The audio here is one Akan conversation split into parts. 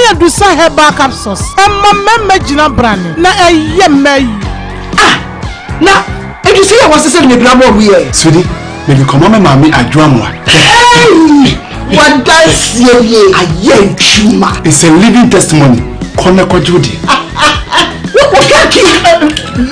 Adusa Herbal Capsules, ɛma mmarima gyina brane, na ɛyɛ mmaa yie. Ah! Na Adusa yi a wɔasesa no mebira bɔɔ mo yɛ. Sweetie, mede kɔma me maame Adwo Amoah. Hey! Wadanseɛ nie ayɛ adwuma. It's a living testimony. Kɔ na kɔgye wo deɛ. Wokaki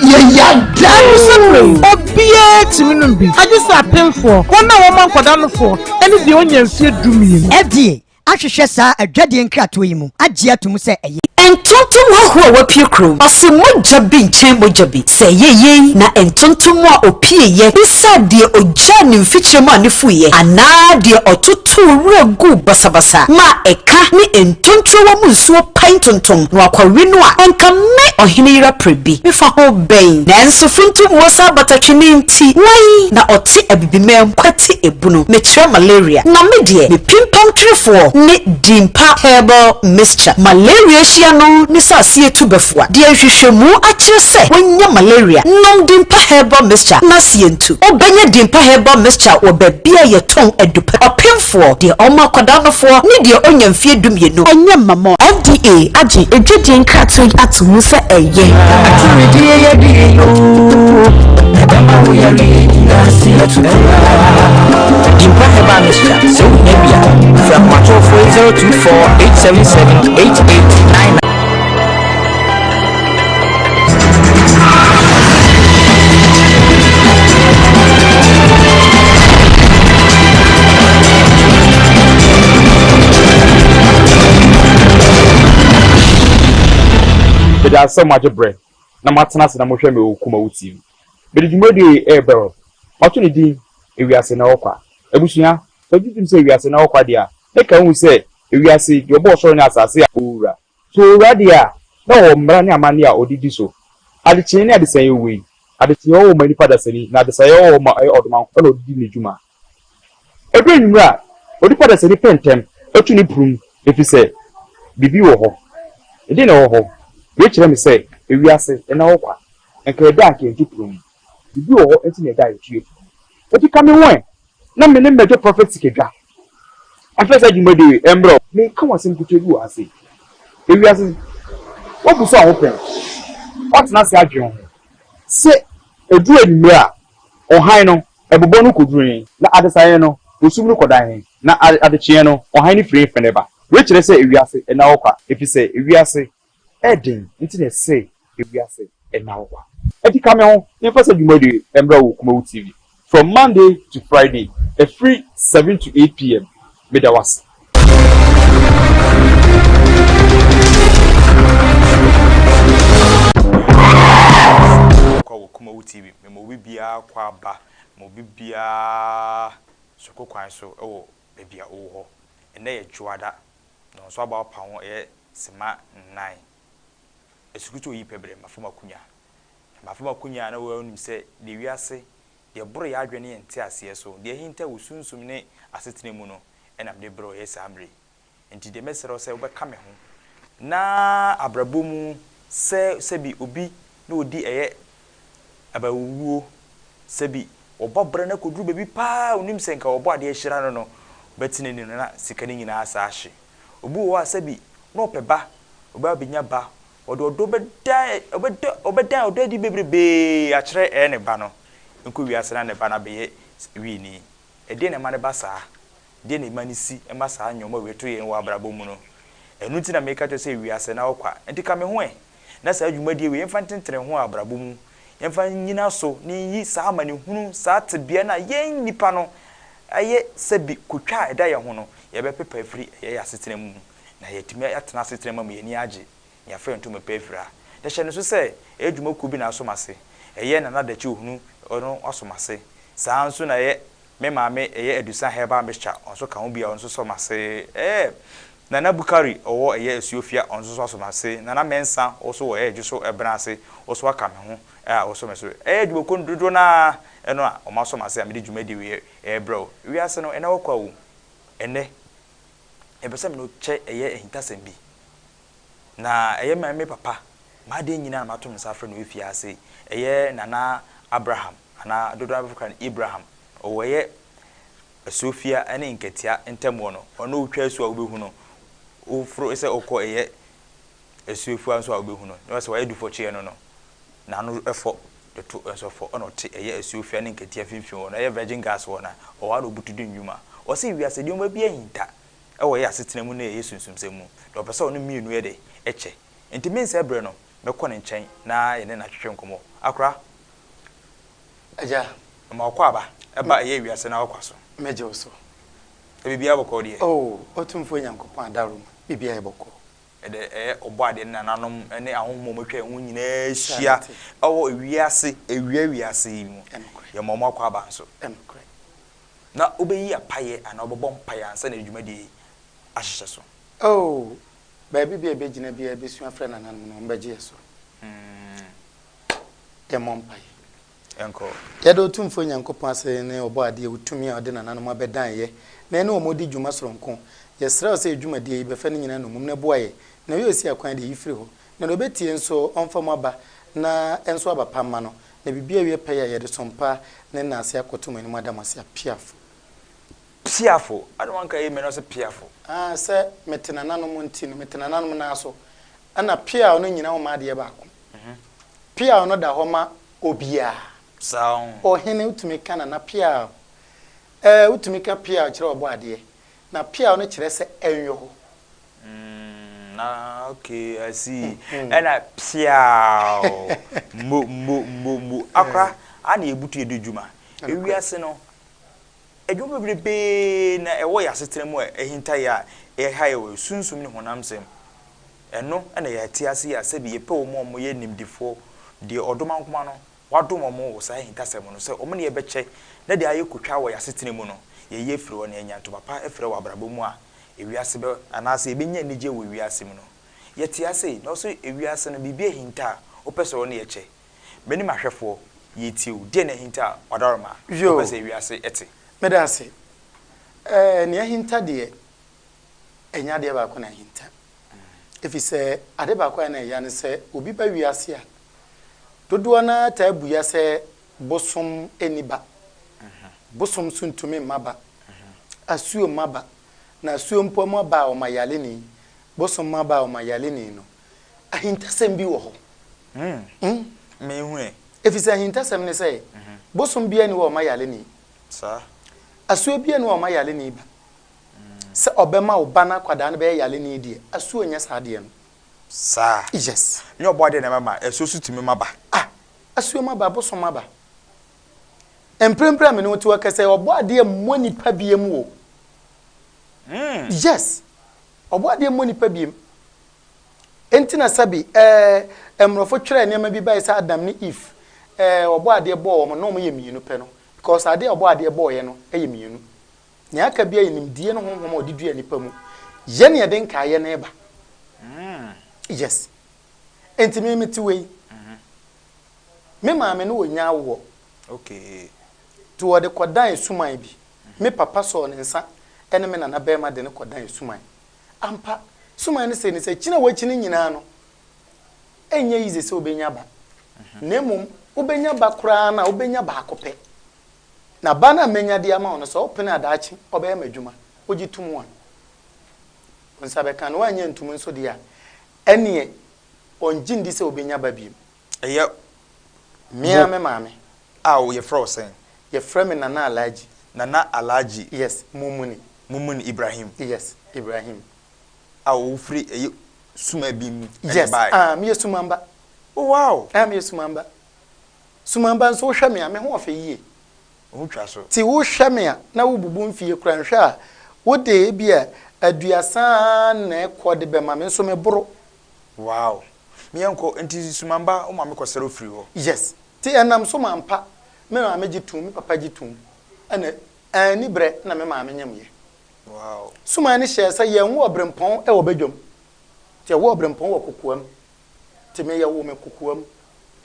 yɛ yada. Adusa bere yi, obiara tumi nom bi, agye sɛ apemfoɔ, wɔn a wɔma nkwadaa nofoɔ, ne deɛ ɔnya mfeɛ dumienu. FDA ahwehwɛ saa adwadie nkratoɔ yi mu agye atom sɛ ɛyɛ. Ntontom hɔhoɔ a wapue kurom. Ɔse mogya bi nkyɛn mogya bi. Sɛ ɛyɛ yei na ntontom a ɔpieeɛ bisaa deɛ ɔgyaa ne mfikyire maa no fuiɛ anaa deɛ ɔtotoo wura guu basabasa maa ɛka ne ntonturowa mu nsuo pae ntontom na wakɔwe no a, anka me ɔhene yere apere bi mefa ho bɛn? Nanso funtummuo saa batatwene nti, wan na ɔte Abibiman kwati ebunu? Mekyerɛ malaria. Na me deɛ, me pimpam twerefoɔ ne Dimpa Herbal Mixture. Malaria hyia no ne sɛ aseɛ tu bɛfoa. Deɛ nhwehwɛmu akyerɛ sɛ wanya malaria, nom Dimpa Herbal Mixture na aseɛ ntu. Wobɛnya Dimpa Herbal Mixture wɔ baabi a yɛtɔn adupa. Ɔpemfoɔ, deɛ ɔma akwadaa nofoɔ ne deɛ ɔnya mfeɛ dumienu. Ɛnyɛ mma FDA agye adwadie nkratoɔ yi ato mu sɛ ɛyɛ. Atiridie yɛ die yoo, ɛbɛma wo yareɛ nyinaa ase atu koraa. Dimpa Herbal Mixture, sɛ wohia bi a, frɛ ahomatorofoɔ yi 024 877 8899. Meda ase sɛ moagye berɛ na moatena ase na mohwɛ me wɔ Kumawu TV. Mede dwumadie yi rebrɛ wo. Mato ne din Ewiase Na Ɛwɔ Kwa. Abusua, sɛ wogye tom sɛ ewiase na ɛwɔ kwa deɛ a, na ka hu sɛ ewiase, deɛ ɔbɔɔ ɔsoro ne asase a, ɔwɔ wura. Sɛ ɔwɔ wura deɛ a, na ɔwɔ mmara ne amanneɛ a ɔde di so. Adekyee ne adesaeɛ wei. Adekyee wɔ hɔ ma nipa dasani, na adesaeɛ wɔ hɔ ma ɛyɛ ɔdomankoma na ɔde di ne dwuma. Ɛduru anwummerɛ a, onipa dasani pɛ ntɛm tu ne prum ɛfiri sɛ biribi wɔ hɔ. Ɛdeɛn na ɛwɔ hɔ? Wei kyerɛ me sɛ ewiase nna hɔ kwa. Nka ɛda a anka yɛntu prum. Biribi wɔ hɔ nti na ɛda a yɛtu yɛ prum. Enti ka me ho ɛ na me ne mmɛgye Prophet Sikadwa mfa saa dwumadie wei mbrɛ wo. Meka wo asɛm ketewa bi wɔ ha sei. Ewiase, woabu so a wopɛn. Woatena ase adwene wo ho sɛ ɛduru anwummerɛ a, ɔhan no, ɛbobɔ no kɔduru he, na adesaeɛ no, osum no kɔda he, na adekyeɛ no, ɔhan no firi he fene ba. Wei kyerɛ sɛ ewiase nna hɔ kwa, efiri sɛ ewiase yɛ den nti na ɛsɛ ewiase nna hɔ kwa. Enti ka me ho na yɛmfa saa dwumadie yi mmra wɔ Kumawu TV from Monday to Friday ɛfiri 7 to 8 pm. Meda wo ase. Kɔ wɔ Kumawu TV. Mema obi biara kɔ aba, ma obi biara soko kwan so wɔ baabi a ɔwɔ hɔ. Ɛnnɛ yɛ Dwoada, na ɔnso aba apa ho ɛyɛ sema nnan. Asukutu oyi pɛ brɛ mafa m'akonya. Na mafa m'akonya a na wonim sɛ deɛ wiase, deɛ ɛboro yɛn adwene ne yɛn nteaseɛ so, deɛ ahinta wɔ sunsum ne asetena mu no na mede brɛ wo ɛyɛ saa mmerɛ yi. Enti deɛ mɛsrɛ wo sɛ wobɛka me ho na abrabɔ mu sɛ sɛbi obi na ɔdi ɛyɛ abawuo, sɛbi ɔbɔ bra no akɔduru baabi paa a ɔnim sɛ nka ɔbɔ adeɛ ahyira no no, ɔbɛte n'ani no na sika no nyinaa asa ahye. Obi wɔ hɔ a sɛbi na ɔpɛ ba, ɔbɛ abɛnya ba, ɔde ɔdɔ bɛdan, ɔbɛdɔ, ɔbɛdan ɔdɔ adi bebrebee akyerɛ ɛyɛ ne ba no, nkɔ wiase na ne ba no abɛyɛ wiini. Ɛdeɛn na ɛma no ba saa? Deɛn na ɛma no si ma saa nnoɔma wei to yɛn wɔ abrabɔ mu no? Ɛno nti na meka kyerɛ wo sɛ wiase na ɔkwa. Nti ka me ho ɛ, na saa dwumadie wei yɛmfa ntenetene ho wɔ abrabɔ mu, yɛmfa nnyina so na yɛnyi saa amanehunu, saa tebea no a yɛn nnipa no ayɛ sɛbi kotwa a ɛda yɛn ho no, yɛbɛpepa afiri ɛyɛ yɛn asetena mu na yɛatumi atena asetena mu ama yɛn ani agye na yɛafa yɛn ntoma pa afira. Na hyɛ no nso sɛ ɛyɛ dwumakuo bi na aso m'ase, ɛyɛ Nana Dakyi Ohunu ɔno waso m'ase, saa ara nso na ɛyɛ Me maame ɛyɛ Adusa herbal mixture ɔnso ka ho bi a ɔnso sɔ m'ase ɛɛ Nana Bukari ɔwɔ ɛyɛ Asuofia ɔnso so asɔ m'ase Nana Mensah ɔso wɔ ɛyɛ Dwoso Ɛbena ase ɔso aka me ho a ɔsɔ me so ɛyɛ adwumakuo no dodoɔ no ara ɛno a wɔn asɔ m'ase a mede dwumadie wei ɛrebrɛ wo Wiase no ɛnɛ ɔkwa o ɛnɛ mepɛ sɛ me ne wo kyɛ ɛyɛ ahintasɛm bi na ɛyɛ me me papa m'adeɛ nyinaa na mato me nsa afrɛ no wɔ afiase ɛyɛ Nana Abraham anaa dodoɔ no ara bɛfrɛ no Abraham, ɔwɔ ɛyɛ Asuofia ne Nkatia ntam hɔ no, ɔno wotwa asu a wobɛhu no. Woforo sɛ wokɔ ɛyɛ Asuafua nso a wobɛhu no, na sɛ wayɛ dufɔkyeɛ no no, n'ano fɔ, ne to nso fɔ, ɛna ɔte ɛyɛ asuofua ne nkatia mfimfini hɔ no, ɛyɛ virgin gas hɔ no a, ɔwɔ ara na ɔbutu di nnwuma. Ɔse wiase nneɛma bi ahinta wɔ yɛ asetena mu ne ɛyɛ sunsumsɛm mu, na ɔpɛ sɛ ɔne mmienu yɛ dɛ? Kyɛ. Nti mensɛe berɛ no, mɛkɔ ne nkyɛn na yɛne no atwetwe nkɔmmɔ. Akora. Agya. Ma ɔkɔ aba, ɛba ɛyɛ wiase na ɔkwa so. Mɛgye wo so. Na biribiara bɔkɔɔ deɛ? Oh, Otumfoɔ Nyankopɔn adaworoma, biribiara yɛ bɔkɔɔ. Ɛde ɛyɛ Ɔbɔadeɛ ne nananom ne ahonhom a wɔatwa yɛn ho nyinaa ahyia wɔ wiase, awia wiase yi mu. Yɛma wɔn akwaaba nso. Na wobɛyi apaeɛ anaa wobɛbɔ mpaeɛ ansa na dwumadie yi ahyehyɛ so. Oh, baabi biara a yɛbɛgyina biara yɛbɛsu afrɛ nananom no, wɔbɛgye yɛn so. Yɛmmɔ mpaeɛ. Yɛnkɔ. Yɛda Otumfoɔ Nyankopɔn ase ne Ɔbɔadeɛ wo tumi a ɔde nananom abɛdan yɛ na yɛne wɔn redi dwuma soronko. Yɛsrɛ wo sɛ yɛ dwumadie yi bɛfa ne nyinaa nnommum na boa yɛ na yɛ osi akwan de yi firi hɔ na deɛ ɔbɛtie nso ɔmfa mu aba na ɛnso aba pa mma no na biribi awie pɛyɛ a yɛde som pa ne nnaase akɔto mo anim ada mo ase apiafo. Piafo? Adɛn wanka amen na ɔse piafo? Ah sɛ mete nananom nti no mete nananom nan so ɛna piaw no nyina wɔma adeɛ baako. Peaw no da hɔ ma obiara. Saa o. Ɔhene, wotumi ka Nana Peaw. Ɛɛ, wotumi ka Peaw kyerɛ Ɔbɔadeɛ. Na Peaw no kyerɛ sɛ ɛnyɔ hɔ. Mm, na okay, I see. Ɛna Peaw, mmo, mmo, mmo, mmo. Akora, a na yɛbutu yɛdi dwuma. Ewiase no, adwuma bebrebe na ɛwɔ yɛn asetena mu a ɛhinta yɛ a ɛha yɛ wɔ sunsum ne honam nsɛm. Ɛno na yɛte ase yi a sɛbi yɛpɛ wɔn a wɔyɛ nimdefoɔ, deɛ ɔdomankoma no wadom wɔn wɔ saa ahintasɛm no sɛ wɔn ne yɛbɛkyɛ na deɛ ayɛ kotwa wɔ yɛn asetena mu no yɛyi afiri hɔ na yɛanya ntoma pa afira wɔ abrabɔ mu a ewiase bɛ anaasɛ yɛbɛnya anigyeɛ wɔ ewiase mu no. Yɛte ase yi na wo sɛ ewiase no biribi ahinta a wopɛ sɛ wo ne yɛkyɛ. Me ne m'ahwɛfoɔ yɛretie wo. Deɛn na ahinta a ɔdaroma a Yoo. wopɛ sɛ ewiase te? Meda ase. Ɛɛ, nea ahinta deɛ, ɛnyɛ adeɛ baako na ahinta. Efisɛ ade baako a na ɛya ne sɛ obi ba wiase a, dodoɔ no ara taa bu ya sɛ bosom nni ba. Bosom nso ntumi mma ba. Asuo mma ba. Na asuo mpo mu aba a ɔma yareni, bosom mu aba a ɔma yareni no, ahintasɛm bi wɔ hɔ. Menhu ɛ. Efisɛ ahintasɛm ne sɛ, bosom biara nni hɔ a ɔma yareni. Asuo biara nni hɔ a ɔma yareni ba. Sɛ ɔbɛma wo ba no akwadaa no bɛyɛ yareni deɛ, asuo nyɛ saa adeɛ no. Saa? Yes. Nyɛ ɔbɔadeɛ na ɛma, asuo nso tumi ma ba. Ah, asuo ma ba, abosom ma ba. Mprempren a me ne wo te hɔ kɛsɛ, ɔbɔadeɛ mmɔ nipa biem o. Yes, ɔbɔadeɛ mmɔ nipa biem. Enti na sɛbi ɛɛ mmorɔfo twerɛ nneɛma bi bae sɛ Adam ne Eve, ɛɛ ɔbɔadeɛ bɔɔ wɔn na wɔyɛ mmienu pɛ no, because adeɛ a ɔbɔadeɛ bɔɔeɛ no yɛ mmienu. Nea aka biara yɛ nimdie ne honhom a ɔde dua nipa mu. Yɛ nea ɛde nkaeɛ no reba. Yes. Enti me mete wei. Me maame no ɔnya awoɔ. Okay. Nti wɔde kɔdan suman bi. Me papa sɔɔ ne nsa ne me nana barima de no kɔdan suman. Ampa, suman no sei ne sɛ kyini a wakyini nyinaa no, ɛnyɛ easy sɛ wobɛnya ba. Na mmom wobɛnya ba koraa no a, wobɛnya baako pɛ. Na ba no a menya de ama wo no, sɛ wopene a daakye ɔbɛyɛ m'adwuma. Wogye tom a, wo nsa bɛka. Na woannye antom nso deɛ a, ɛnneɛ ɔnngye nndi sɛ wobɛnya ba bio. Ɛyɛ Me ara me maame. A o, yɛfrɛ wo sɛn? Yɛfrɛ me Nana Alhaji. Nana Alhaji. Yes, Mumuni. Mumuni Ibrahim. Yes, Ibrahim. A o, wofiri ɛyɛ Suma bi mu na Yes, ɛbaeɛ? ah, meyɛ Sumamba. Oh, wow! Ah, meyɛ Sumamba. Sumanba nso wohwɛ me a, me ho ɔfɛ yie. Wo ho twa so. Nti wohwɛ me a, na wobubu mfie koraa nhwɛ a, wode ebia aduasa na ɛkɔ de bɛma me nso meboro. Wow. Me yɛnkɔ, nti Sumanba wo maame kɔsrɛ wo firi hɔ? Yes. Nti ɛnam so ma ampa me maame gye toom, me papa gye toom, ɛna anni berɛ na me maame nyemyɛ. Wow. Suman no hyɛɛ sɛ yɛnwo ɔberempɔn wɔ badwam. Nti yɛwoo ɔberempɔn wɔ kokoam. Nti me yɛwoo me kokoam.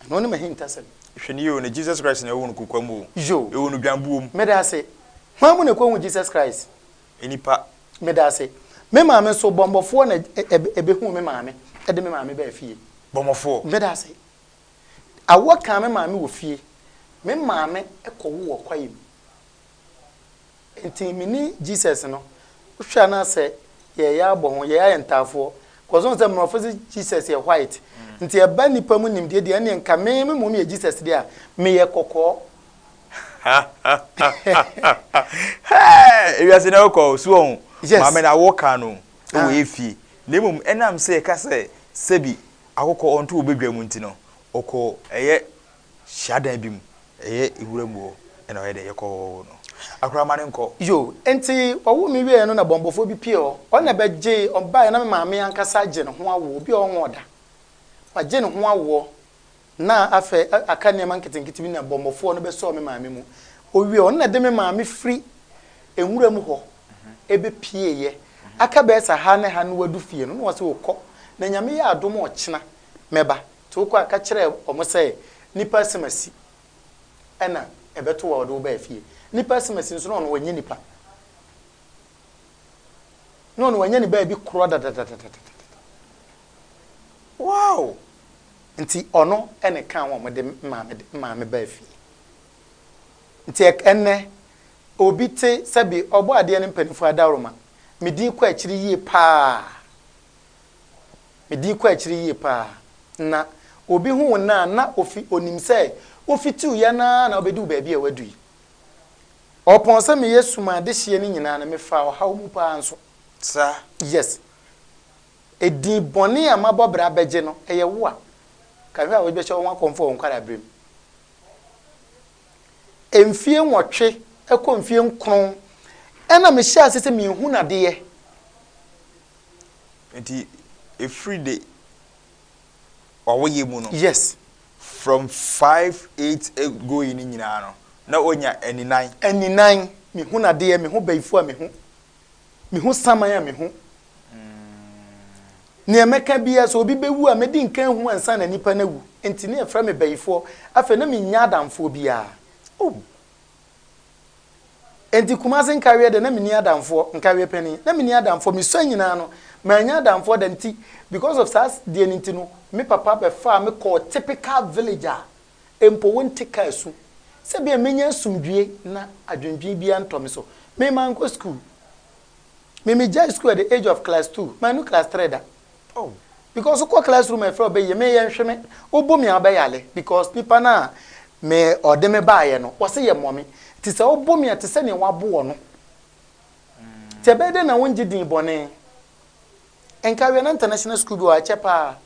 Ɛno ne m'ahintasɛm. Hwɛ no yie o, na Jesus Christ na ɛwoo no kokoam o. Yo. Ɛwoo no dwanbuo mu. Meda ase. Hwan mu na ɛkɔhuu Jesus Christ? Nnipa. Meda ase. Me maame nso, bɔmmɔfoɔ na ɛbɛhuu me maame de me maame baa fie. Bɔmmɔfoɔ? Meda ase. Awɔ kaa me maame wɔ fie. Me maame kɔwoo wɔ kwaeɛ mu. Nti me ne Jesus no, wohwɛ a na sɛ. Yɛyɛ abɔ ho, yɛyɛ ayɛ ntaafoɔ. Cause wohu sɛ mmorɔfo se Jesus yɛ white. Nti ɛba nnipa mu nimdeɛ deɛ ɛneɛ nka me me mmom yɛ Jesus deɛ a, meyɛ kɔkɔɔ. Hɛɛ! Ewiase na wokɔ o, so wɔn Yes. maame na woka no wɔ Ah. yɛ fie. Na mmom ɛnam sɛ yɛka sɛ sɛbi akokɔ ɔnto wɔ badwa mu nti no, ɔkɔ ɛyɛ hyiadan bi mu, ɛyɛ nwura mu hɔ na ɔyɛ dɛ yɛkɔ hɔ no. Akora ma no nkɔ. Yo, enti wɔwoo me wieeɛ no na bɔmmɔfoɔ bi pue hɔ. Ɔno na ɛbɛgyee, ɔbaeɛ na me maame ankasa agye ne ho awoɔ, obi a ɔnwoo da. Wagye ne ho awoɔ na afei aka nneɛma nketenkete bi na bɔmmɔfoɔ no bɛsɔɔ me maame mu. Ɔwie, ɔno na ɛde me maame firi nwura mu hɔ bɛpieeɛ. Aka bɛyɛ sɛ ha ne ha na wadu fie no, na ɔse ɔkɔ, na Nyame yɛ adom a ɔkyena mɛba. Nti wokɔ a, ka kyerɛ wɔn sɛ, 'Nnipa asimasi na ɛbɛto wo a wɔde wo baa fie. Nnipa asimasi nso, na ɔno wanyɛ nipa. Na ɔno wanya ne baabi korɔ dadadadadada. Wow! Nti ɔno na ɛkaa ho a wɔde maame de maame baa fie. Nti ɛnnɛ, obi te sɛbe ɔbɔ adeɛ no mpanimfoɔ adaworoma, me din kɔ akyiri yie paa. Me din kɔ akyiri yie paa. Na obi hu wo nnɛ a, na ofi, onim sɛ wofitiw yɛ no ara na wobɛdu baabi a woadu yi. Ɔpɔn sɛ meyɛ sum adehyeɛ no nyinaa no, mefaa ɔhaw mu paa nso. Saa? Yes. Edin bɔne a mabɔ bra bɛgye no, ɛyɛ wo a. Ka hwɛ a wobɛhyɛ wo ho akɔmfo wɔ wo nkwadaa-berɛ mu. Mfie nwɔtwe kɔ mfie nkron ɛna mehyɛɛ ase sɛ mehunu adeɛ. Nti ɛfiri de w'awoyɛ mu no. Yes. From 5, 8 going no nyinaa no, na wonya aninan. Aninan, mehunu adeɛ, mehu bayifoɔ a mehu, mehu saman a mehu. Nea mɛka biara, sɛ obi bɛwu a, mɛdi nkan ahu ansa na nipa no awu. Nti ne yɛfrɛ me bayifoɔ. Afei na mennya adamfoɔ biara. Oh! Enti Kumasi nkaweɛ deɛ na menni adamfoɔ, nkaweɛ panin, na menni adamfoɔ, mesua nyinaa no, mannya adamfoɔ da nti because of saa deɛ no nti no, me papa bɛfaa me kɔɔ typical village a mpo wonte kaa su, sɛ ebia mɛnya asomdwie na adwendwen biara ntɔ me so. Me mankɔ school, me megyae school at the age of class two, mannu class three da. Oh. Because wokɔ class room a yɛfrɛ wo bɛyie, me yɛnhwe me, wobo me a wobɛyale because nipa no a me ɔde me baeɛ no ɔse yɛ mmɔ me, nti sɛ wobo me a te sɛ nea wabo ɔno. Nti ɛbɛyɛ dɛn na wongye din bɔne? Nka wia na international school bi wɔ hɔ akyɛ paa.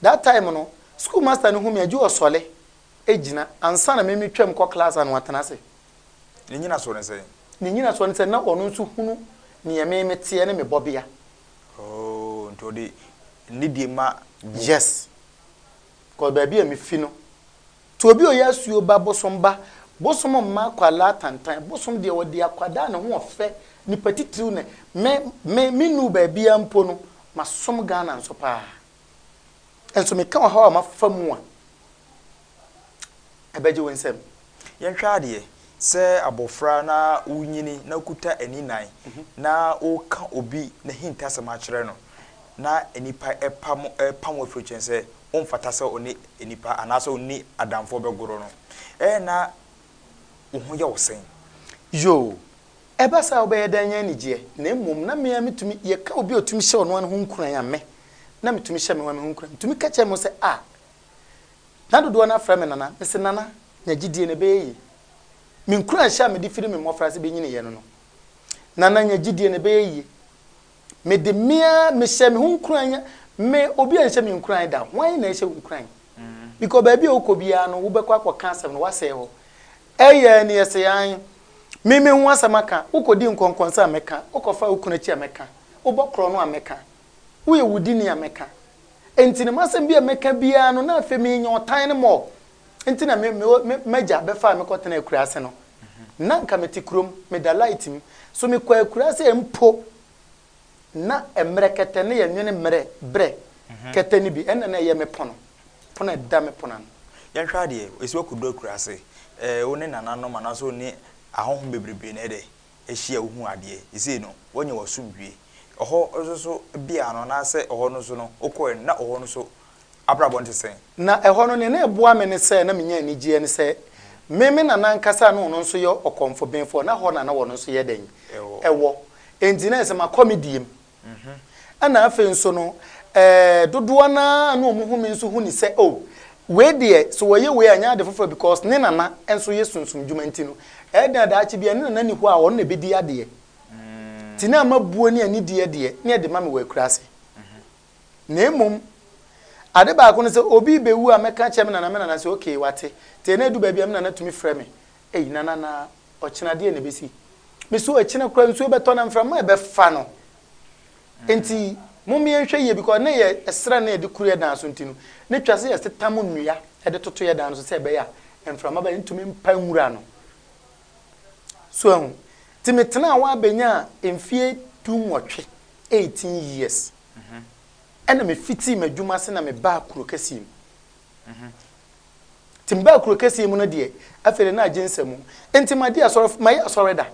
That time no, school master no hu me a gye ɔsɔle gyina ansa na me metwam kɔ class a na watena ase. Ne nyinasoɔ ne sɛn? Ne nyinasoɔ ne sɛ na ɔno nso hunu neɛ me meteɛ ne me bɔbea. Oh, nti ɔde nidie ma bu. Yes. Cause baabi a mefi no. Nti obi a ɔyɛ asuo ba bosom ba, bosom mma akwadaa tantan, bosom deɛ ɔde akwadaa a ne ho ɔfɛ, nipa titiriw na me, me, me nuu baabiara mpo no, masom Ghana nso paa. Nso meka ɔhaw a mafa mu a, ɛbɛgye wo nsam. Yɛnhwɛ adeɛ, sɛ abɔfra na worenyini na wokuta ani nnan na woreka obi n'ahintasɛm akyerɛ no na nnipa pam pam wo afiri nkyɛn sɛ womfata sɛ wo ne nnipa anaasɛ wo ne adamfoɔ bɛgoro no, ɛyɛ na wo ho yɛ wo sɛn? Yoo, ɛba saa a wobɛyɛ dɛn anya anigyeɛ? Na mmom na me ara metumi, yɛka obi a ɔtumi hyɛ ɔno ara ne ho nkuran a, me, na metumi hyɛ me ho ara me ho nkuran. Metumi ka kyerɛ me ho sɛ, Ah, Na dodoɔ no ara frɛ me Nana. Mese, Nana, nya gyidie na ɛbɛyɛ yie. Me nkuranhyɛ a mede firi me mmɔfraase bɛnyiniiɛ no no, Nana, nya gyidie na ɛbɛyɛ yie. Mede me ara, mehyɛ me ho nkuran, me, obi anhyɛ me nkuran da. Hwan na ɛhyɛ wo nkuran? Because baabi a wokɔ biara no, wobɛkɔ akɔka asɛm no, woasɛe hɔ. Ɛyɛ ne yɛsɛ an, me me ho asɛm aka, wokɔdi nkɔnkɔnsa a mɛka, wokɔfa wo kunu akyi a mɛka, wobɔ korɔ no a mɛka, woyɛ wudini a mɛka. Enti no m'asɛm bi a mɛka biara no na afei menya ɔtan no more. Nti na me me me m'agya bɛfaa me kɔtenaa akuraase no. Na nka mete kurom, meda light mu. So mekɔ akuraase mpo na mmerɛ kɛtɛ ne yɛnwene mmerɛ berɛ kɛtɛ no bi ɛna na ɛyɛ me pono. Pono a ɛda me pono ano. Yɛnhwɛ adeɛ, ɛsi woakɔduru akuraase, ɛɛ wo ne nananom anaasɛ wo ne ahonhom bebrebe na ɛyɛ dɛ? ahyia a wohu adeɛ. Seesei no, woanya w'asomdwoeɛ. Ɛhɔ nso so bea no, anaasɛ ɛhɔ no nso no, wokɔeɛ no, na ɛhɔ no nso abrabɔ no te sɛn? Na ɛhɔ no, nea na ɛboa me ne sɛ na menya anigyeɛ ne sɛ, me me nana ankasa a na ɔno nso yɛ ɔkɔmfo benfoɔ, na hɔ na na ɔno nso yɛ dɛn? Ɛwɔ. Enti na ayɛ sɛ makɔ me diem. Ɛna afei nso no, ɛɛ dodoɔ no ara na wɔn hu me nso hu ne sɛ oh, wei deɛ sɛ wɔyɛ wei a ɛnyɛ ade foforɔ because ne nana nso yɛ sunsum dwuma nti no, ɛyɛ den a daakye bi a ne nana nni hɔ a ɔno na ɛbɛdi adeɛ. Nti na ama buo ne anidie deɛ ne ɛde ma me wɔ akuraase. Na mmom ade baako ne sɛ obi rebɛwu a mɛka akyerɛ me nana, me nana sɛ okay wate. Nti ɛna ɛdu baabi a me nana tumi frɛ me, ei nana na ɔkyena deɛn na ɛbɛsi? Me so ɛkyena koraa nsuo bɛtɔ na mframa a ɛbɛfa no. Nti mom yɛnhwɛ yie because na yɛ ɛsrɛ na yɛde kuru yɛ dan so nti no, na ɛtwa sɛ yɛsetam nnua de toto yɛ dan no so sɛ ɛbɛyɛ a mframa ba ntumi mpa nwura no. So ahu? Nti metenaa hɔ ara bɛnyaa mfeɛ dunwɔtwe, 18 years, ɛna mefitii m'adwuma ase na mebaa kuro kɛseɛ mu. Nti mebaa kuro kɛseɛ mu no deɛ, afei deɛ na agye nsamu. Nti madi asɔre, mayɛ asɔre da.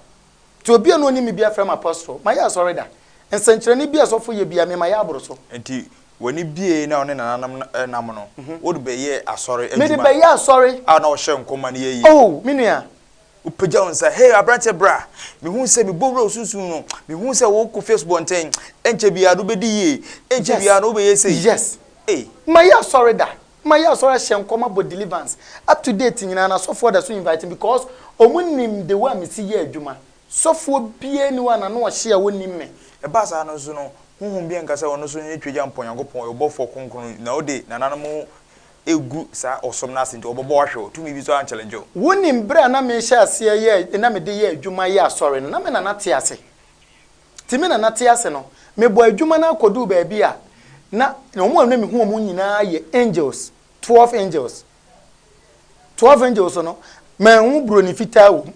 Nti obi a na ɔnim me biara frɛ me apostle. Mayɛ asɔre da. Nsɛnkyerɛnne bi a sɔfo yɛ biara, me mayɛ aboro so. Nti w'ani buee na wo ne nananom nam no, wode bɛyɛɛ asɔre adwuma? Mede bɛyɛɛ asɔre. A na wɔhyɛ nkɔm ma no yɛ yie? Oh, me nua. Wopagya wo nsa, Hey, aberanteɛ bra! Mehuu sɛ mebɔ wura wo sunsum no, mehuu sɛ wokɔ fie asubɔnten, ɛnkyɛ biara no wobɛdi yie, ɛnkyɛ biara no wobɛyɛ sei. Yes. Ei. Mayɛ asɔre da. Mayɛ asɔre ahyɛ nkɔm abɔ deliverance. Up to date nyinaa no asɔfoɔ da so invite me because wɔn nim the way a mesi yɛ adwuma. Sɔfoɔ biara nni hɔ a n'ano ɔhye a ɔnnim me. Ɛbaa saa no nso no, honhom bi anka sɛ ɔno nso nyɛ Tweagyampɔn Nyankopɔn, ɔyɛ ɔbɔfoɔ kronkron, na ɔde nananom regu saa ɔsom no ase nti ɔbɛbɔ wo ahwɛ o, tumi bi nso ankyɛlɛngye wo. Wonim berɛ a na mehyɛ aseɛ yɛ na mede yɛ adwuma yɛ asɔre no, na me nana te ase. Nti me nana te ase no, mebɔɔ adwuma no ara kɔduu baabi a na wɔn a na mehu wɔn nyinaa yɛ angels, 12 angels. 12 angels no, manhu buroni fitaa wɔ mu.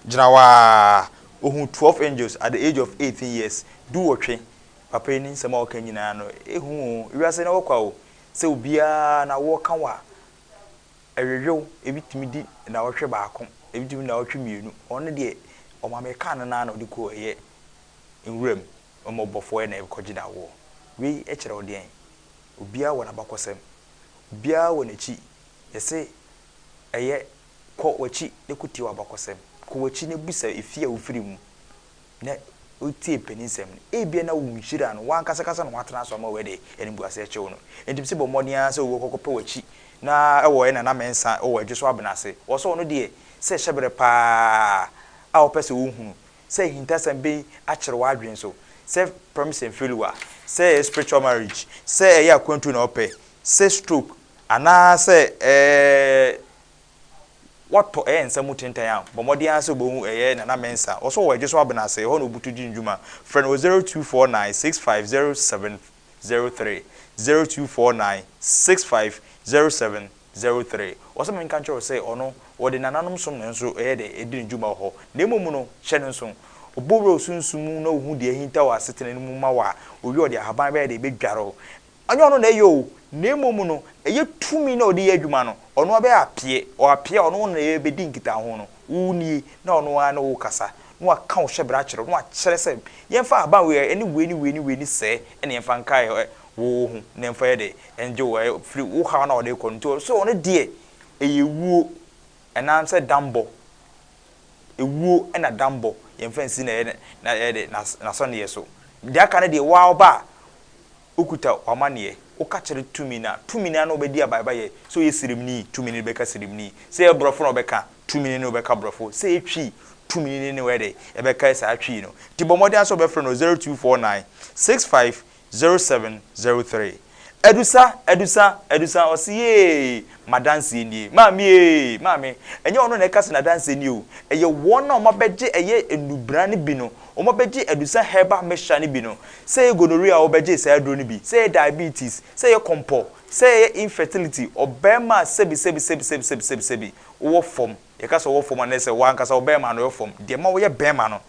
Gyina hɔ ara, ɔhuu 12 angels at the age of 18 years, duwɔtwe. Papa yi ne nsɛm a ɔka nyinaa no, ehu o, wiase no ɛwɔ kwa o. Sɛ obiara na wɔka wo a, ɛwewew, ebi tumi di nnawɔtwe baako, ebi tumi di nnawɔtwe mmienu. Ɔno deɛ, ɔma mekaa no no ara na ɔde kɔɔ ɛyɛ nwura mu, ɔma ɔbɔfoɔ na ɛkɔgye no awoɔ. Wei kyerɛ wo deɛn? Obiara wɔ n'abakɔsɛm, obiara wɔ n'akyi. Yɛse ɛyɛ kɔ w'akyi na kɔtie w'abakɔsɛm, kɔ w'akyi na bisa efie a wofiri mu. na otie mpaninsɛm no, ebia na wo nhyira no, w'ankasakasa na woatena so ama wei de animguase akye wo no. Enti mese bɔ mmɔden ara sɛ wobɛkɔ akɔpɛ w'akyi na wɔ Nana Mensah wɔ Adwo so Abena ase. Wɔ sɛ ɔno deɛ sɛ hyɛberɛ paa a wopɛ sɛ wohunu sɛ ahintasɛm bi akyere w'adwene so, sɛ promise and failure, sɛ ɛyɛ spiritual marriage, sɛ ɛyɛ akwantuo na wopɛ, sɛ stroke anaa sɛ ɛɛ Wɔtɔ ɛyɛ nsa mu tentan a, bɔ mmɔden ara sɛ wobɛhu ɛyɛ Nana Mensah. Ɔsɔ wɔ Adwo so Abena ase, ɛhɔ na ɔbutu di ne dwuma. Frɛ no wɔ 0249 650703, 0249 650703. Ɔsɛ menka nkyerɛ wo sɛ ɔno, ɔde nananom som na nso ɛyɛ dɛ ɛdi ne dwuma wɔ hɔ. Na mmom no, hyɛ no nso, ɔbɔ wura wo sunsum mu na ɔhu deɛ ahinta wɔ asetena no mu ma wo a, ɔwie a ɔde ahaban bɛyɛ dɛ ɛbɛdware wo. Ɛnyɛ ɔno na ɛyɛ o, na mmom no, ɛyɛ tumi no a ɔde yɛ adwuma no, ɔno ara bɛyɛ apeɛ, ɔapeɛ a ɔno na ɛbɛdi nkitaho no, wo nie, na ɔno ara ne wo rekasa, na waka wo hyɛberɛ akyerɛ wo, na wakyerɛ sɛ, yɛmfa ahaban wei ɛne wei ne wei ne wei ne sɛɛ na yɛmfa nkae wo wo ho, na yɛmfa yɛ dɛ, ɛngye wo firi wo haw no a ɔde rekɔ no, nti ɔsɛ ɔno deɛ, ɛyɛ wuo, ɛnansɛ dambɔ, ewuo na dambɔ, yɛmfa nsi na ɛyɛ na ɛyɛ dɛ, n'asɔneɛ so, deɛ aka no deɛ, wo ara woba a, Wokuta w'amanneɛ, woka kyerɛ tumi no a, tumi no ara na ɔbɛdi abaebaeɛ. Sɛ ɔyɛ sirimni, tumi no bɛka sirimni. Sɛ ɛyɛ borɔfo na ɔbɛka, tumi no ne wo bɛka borɔfo. Sɛ ɛyɛ Twi, tumi no ne wo yɛ dɛn? Ɛbɛka saa Twi no. Nti bɔ mmɔden ara sɛ wobɛfrɛ no wɔ 0249 65 0703. Adusa, Adusa, Adusa, ɔse yee, m'adanseɛ nie. Maame ee, maame, ɛnyɛ ɔno na ɛka sɛ n'adanseɛ nie o, ɛyɛ wɔn a wɔabɛgye ɛyɛ nnubran no bi no, Wɔbɛgye adusa herbal mixture no bi no, sɛ ɛyɛ gonorrhea a wɔbɛgye saa aduro no bi, sɛ ɛyɛ diabetes, sɛ ɛyɛ kɔmpɔ, sɛ ɛyɛ infertility, ɔbarima a sɛbi sɛbi sɛbi sɛbi sɛbi sɛbi sɛbi wowɔ fam, yɛka sɛ ɔwɔ fam a na ɛsɛ w'ankasa wo barima no yɛ fam, deɛ ɛma woyɛ barima no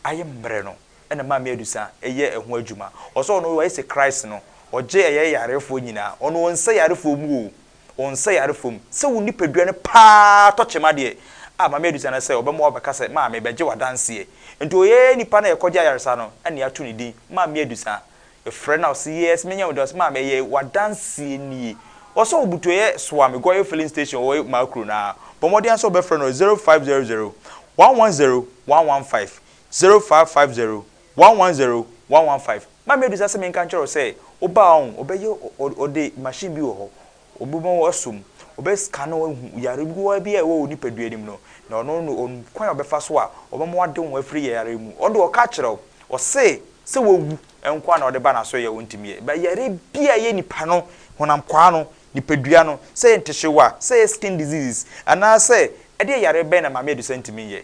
ayɛ mmerɛ no ɛna Maame Adusa yɛ ɛho adwuma. Ɔsɛ ɔno wayɛ sɛ Christ no, ɔgye ɛyɛ yarefoɔ nyinaa, ɔno ɔnsɛ yarefoɔ mu o. Wo nsa yare fam. Sɛ wo nipadua no paa tɔ kyema deɛ a, Maame Adusa no sɛ ɔbɛma wabɛka sɛ, Maame, bɛgye w'adanseɛ. Nti ɔyɛ nipa no a yɛkɔgye ayaresa no na yɛato ne din, Maame Adusa. Yɛfrɛ no a ɔse, Yes, menya wo din. Ɔse, Maame, ɛyɛ w'adanseɛ nie. Ɔsɛ ɔbutu ɛyɛ Soame, Goil filling station wɔ Maakro no ara. Bɔ mmɔden ara sɛ wobɛfrɛ no wɔ 0500 110 115, 0550 110. 115. Maame Adusa sɛ menka nkyerɛ wo sɛ woba a ɔn ɔbɛyɛ ɔde machine bi wɔ hɔ ɔbɛma wo asɔ mu ɔbɛ scan wo ahu yare bi a ɛwɔ wo nipadua no mu no na ɔno no ɔnim kwan a ɔbɛfa so a ɔbɛma wade wo ho afiri yare mu. Ɔde ɔka kyerɛ wo ɔse sɛ wawu nko ara na ɔde ba n'asoɛeɛ a ɔntumi yɛ but yare bi a ɛyɛ nipa no honam kwaa no nipadua no sɛ ɛyɛ ntehyewa sɛ ɛyɛ skin diseases anaasɛ ɛdeɛ yare bɛn na Maame Adusa ntumi nyɛ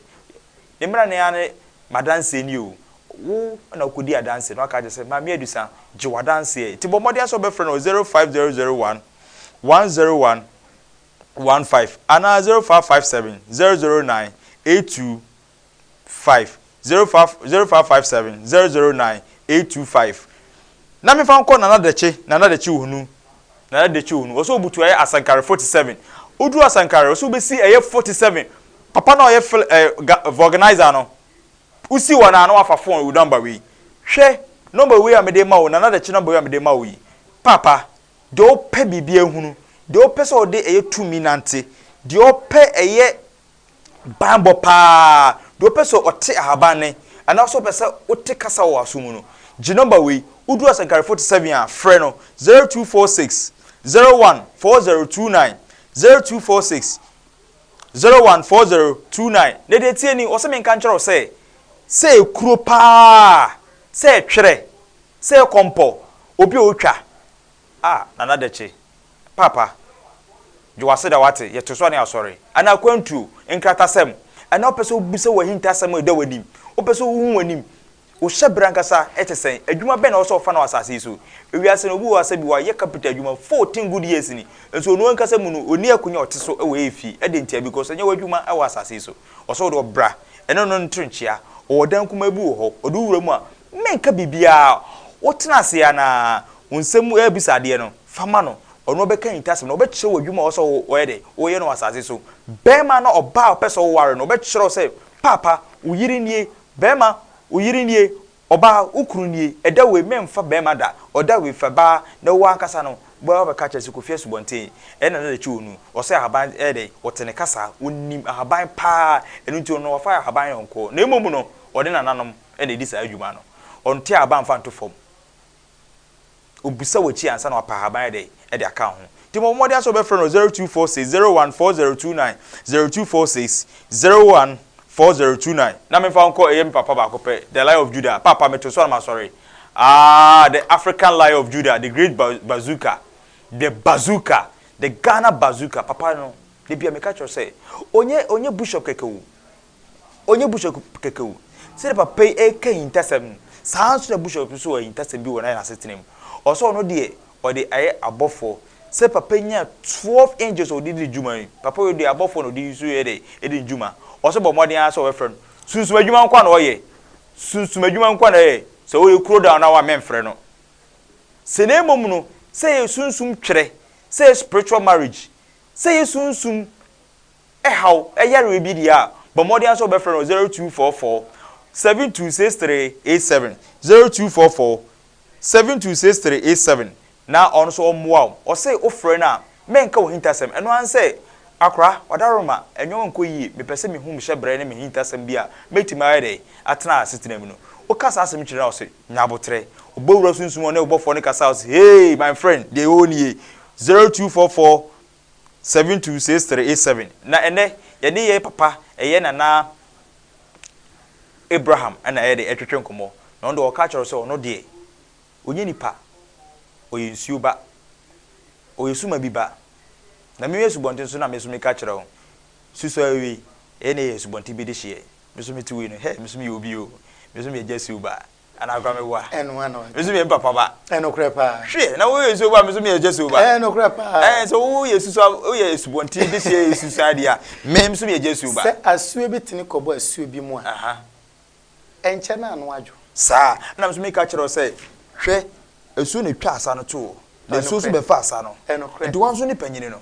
ne mmara no ara ne M'adanseɛ nie o. Wo na wokɔdi adanseɛ na waka akyerɛ sɛ, Maame Adusa, gye w'adanseɛ. Nti bɔ mmɔden ara sɛ wobɛfrɛ no wɔ 05001 101 15 anaa 0557 009 825, 0557 009 825. Na memfa nkɔ Nana Dakye, Nana Dakye Ohunu, Nana Dakye Ohunu. Ɔsɛ ɔbutu ɛyɛ Asankare 47. Woduru Asankare, ɔsɛ wobɛsi ɛyɛ 47. Papa no a ɔyɛ fil eh, ga, vɔganaisa no, wosi hɔ no a na wafa phone wo number wei. Hwɛ, number wei a mede rema wo, Nana Dakye number wei a mede rema wo yi, paapa, deɛ ɔpɛ biribi ahunu, deɛ ɔpɛ sɛ ɔde ɛyɛ tumi nante, deɛ ɔpɛ ɛyɛ banbɔ paa, deɛ ɔpɛ sɛ ɔte ahaban nne, anaasɛ ɔpɛ sɛ wote kasa wɔ w'aso mu no, gye number wei, woduru Asankare 47 a, frɛ no, 0246 01 4029, 0246 014029 Na deɛ ɛteɛ ni, ɔse menka nkyerɛ wo sɛ, sɛ ekuro paa, sɛ ɛtwerɛ, sɛ ɛkɔmpɔ, obi a ɔtwa, ah, Nana Dakye, Paapa, gye w'aseda wate, yɛte so a ne asɔre, anaa akwantuo, nkratasɛm, anaa wopɛ sɛ wobisa w'ahintasɛm a ɛda w'anim, wopɛ sɛ wohu w'anim, Wo hyɛberɛ ankasa te sɛn? Adwuma bɛn na ɛwɔ sɛ ɔfa no wɔ asase yi so? Ewiase no, obi wɔ hɔ a sɛbi wayɛ kapita adwuma 14 good years ni, nso ɔno ankasa mu no, ɔnni akonya a ɔte so wɔ efie. Ɛdɛn ntia? Because ɛnyɛ w'adwuma wɔ asase yi so. Ɔsɛ wode ɔbra ɛne no nto nkyea. Ɔwɔ dan kumaa bi wɔ hɔ, ɔde wo wura mu a, menka biribiara. Wotena ase ara na wo nsam rebisa adeɛ no, fa ma no. Ɔno ɔbɛka ahintasɛm no, ɔbɛkyerɛ wo adwuma a ɛwɔ sɛ woyɛ dɛn? Woyɛ no wɔ asase yi so. Barima anaa ɔbaa a ɔpɛ sɛ woware no, ɔbɛkyerɛ wo sɛ, Paapa, wo yere nie, Bɛɛma, wo yere nie, ɔbaa, wo kunu nie, ɛda wei menfa bɛɛma da, ɔda wei fa baa, na wo ankasa no, wobɛba abɛka akyerɛ sɛ Kofi Asubɔnten, ɛna na n'akyi wɔ nu, ɔsɛ ahaban ɛyɛ dɛn, ɔte ne kasa, ɔnim ahaban paa, ɛno nti ɔno wafa ahaban yɔnkoɔ, na mmom no, ɔne nananom na ɛdi saa adwuma no, ɔnte ahaban mfa nto fam. Obisa w'akyi ansa na wapɛ ahaban ayɛ dɛn de aka ho. Nti bɔ mmɔden ara sɛ wobɛfrɛ no wɔ 0246 01 4029, 0246 01 4029. Na memfa wo nkɔ ɛyɛ me papa baako pɛ, the Lion of Judah. Paapa, meto so a na masɔre. Ah, the African Lion of Judah, the great bazooka, the bazooka, the Ghana bazooka. Papa no, da bi a meka kyerɛ wo sɛ, ɔnyɛ, ɔnyɛ bishop kɛkɛ o. Ɔnyɛ Bishop kɛkɛ o. Sɛdeɛ papa yi reka ahintasɛm no, saa ara nso na Bishop nso wɔ ahintasɛm bi wɔ n'asetena mu. Ɔsɛ ɔno deɛ ɔde ayɛ abɔfoɔ. Sɛ papa yi nyaa 12 angels a ɔde di ne dwuma yi, papa wei deɛ abɔfoɔ na ɔde nso yɛ dɛ, di ne dwuma. Ɔsɛ bɔ mmɔden ara sɛ ɔbɛfrɛ no. Sunsum adwuma nko ara na ɔyɛ. Sunsum adwuma nko ara na ɔyɛ. Sɛ ɔyɛ kuro down na wamɛmfrɛ no. Sɛ na mmom no, sɛ ɛyɛ sunsum twerɛ, sɛ ɛyɛ spiritual marriage, sɛ ɛyɛ sunsum haw, yareɛ bi deɛ a, bɔ mmɔden ara sɛ wobɛfrɛ no wɔ 0244 726387, 0244 726387, na ɔno nso ɔmmoa wo. Ɔse wofrɛ no a, mɛnka w'ahintasɛm. Ɛno ara ne sɛ, Akora, Ɔdaroma, nneɛma nkɔ yie, mepɛ sɛ mehu me hyɛberɛ ne m'ahintasɛm bi a mɛtumi ayɛ dɛn atena asetena mu no. Woka saa asɛm yi kyerɛ no a, ɔse, Nya aboterɛ. Ɔbɔ wura sunsum a ɔne wo bɔfoɔ no kasa a, ɔse, Hey, my friend, deɛ ɛwɔ hɔ nie, 0244 726387 Na ɛnnɛ yɛne yɛn papa ɛyɛ Nana Abraham na ɛyɛ de ɛtwetwe nkɔmmɔ. Na ɔno deɛ ɔka kyerɛ wo sɛ ɔno deɛ ɔnyɛ nipa, ɔyɛ nsuo ba, ɔyɛ suma bi ba. Na me asubɔnten so na me nso meka kyerɛ wo, Susua wei, ɛyɛ na ɛyɛ asubɔnten bi dehyeɛ. Me nso mete wei no, hɛ, me nso meyɛ obi o, me nso meyɛ Jesse ba. Anaa koraa meboa. Ɛno ara na waka. Me nso meyɛ me papa ba. Ɛnokorɛ paa. Hwɛ, na woyɛ nsuo ba, me nso meyɛ Jesu ba. Ɛnokorɛ paa. Ɛɛ, sɛ woyɛ susua, woyɛ asubɔnten de hyɛ susua deɛ a, me nso meyɛ Jesu ba. Sɛ asuo bi tene kɔbɔ asuo bi mu a, ɛnkyɛ na ano adwo. Saa, ɛna me nso meka kyerɛ wo sɛ, hwɛ, asuo na ɛtwa asa no toɔ, na asuo nso bɛfa asa no. Ɛnokorɛ. Nti wɔn nso ne panyini no.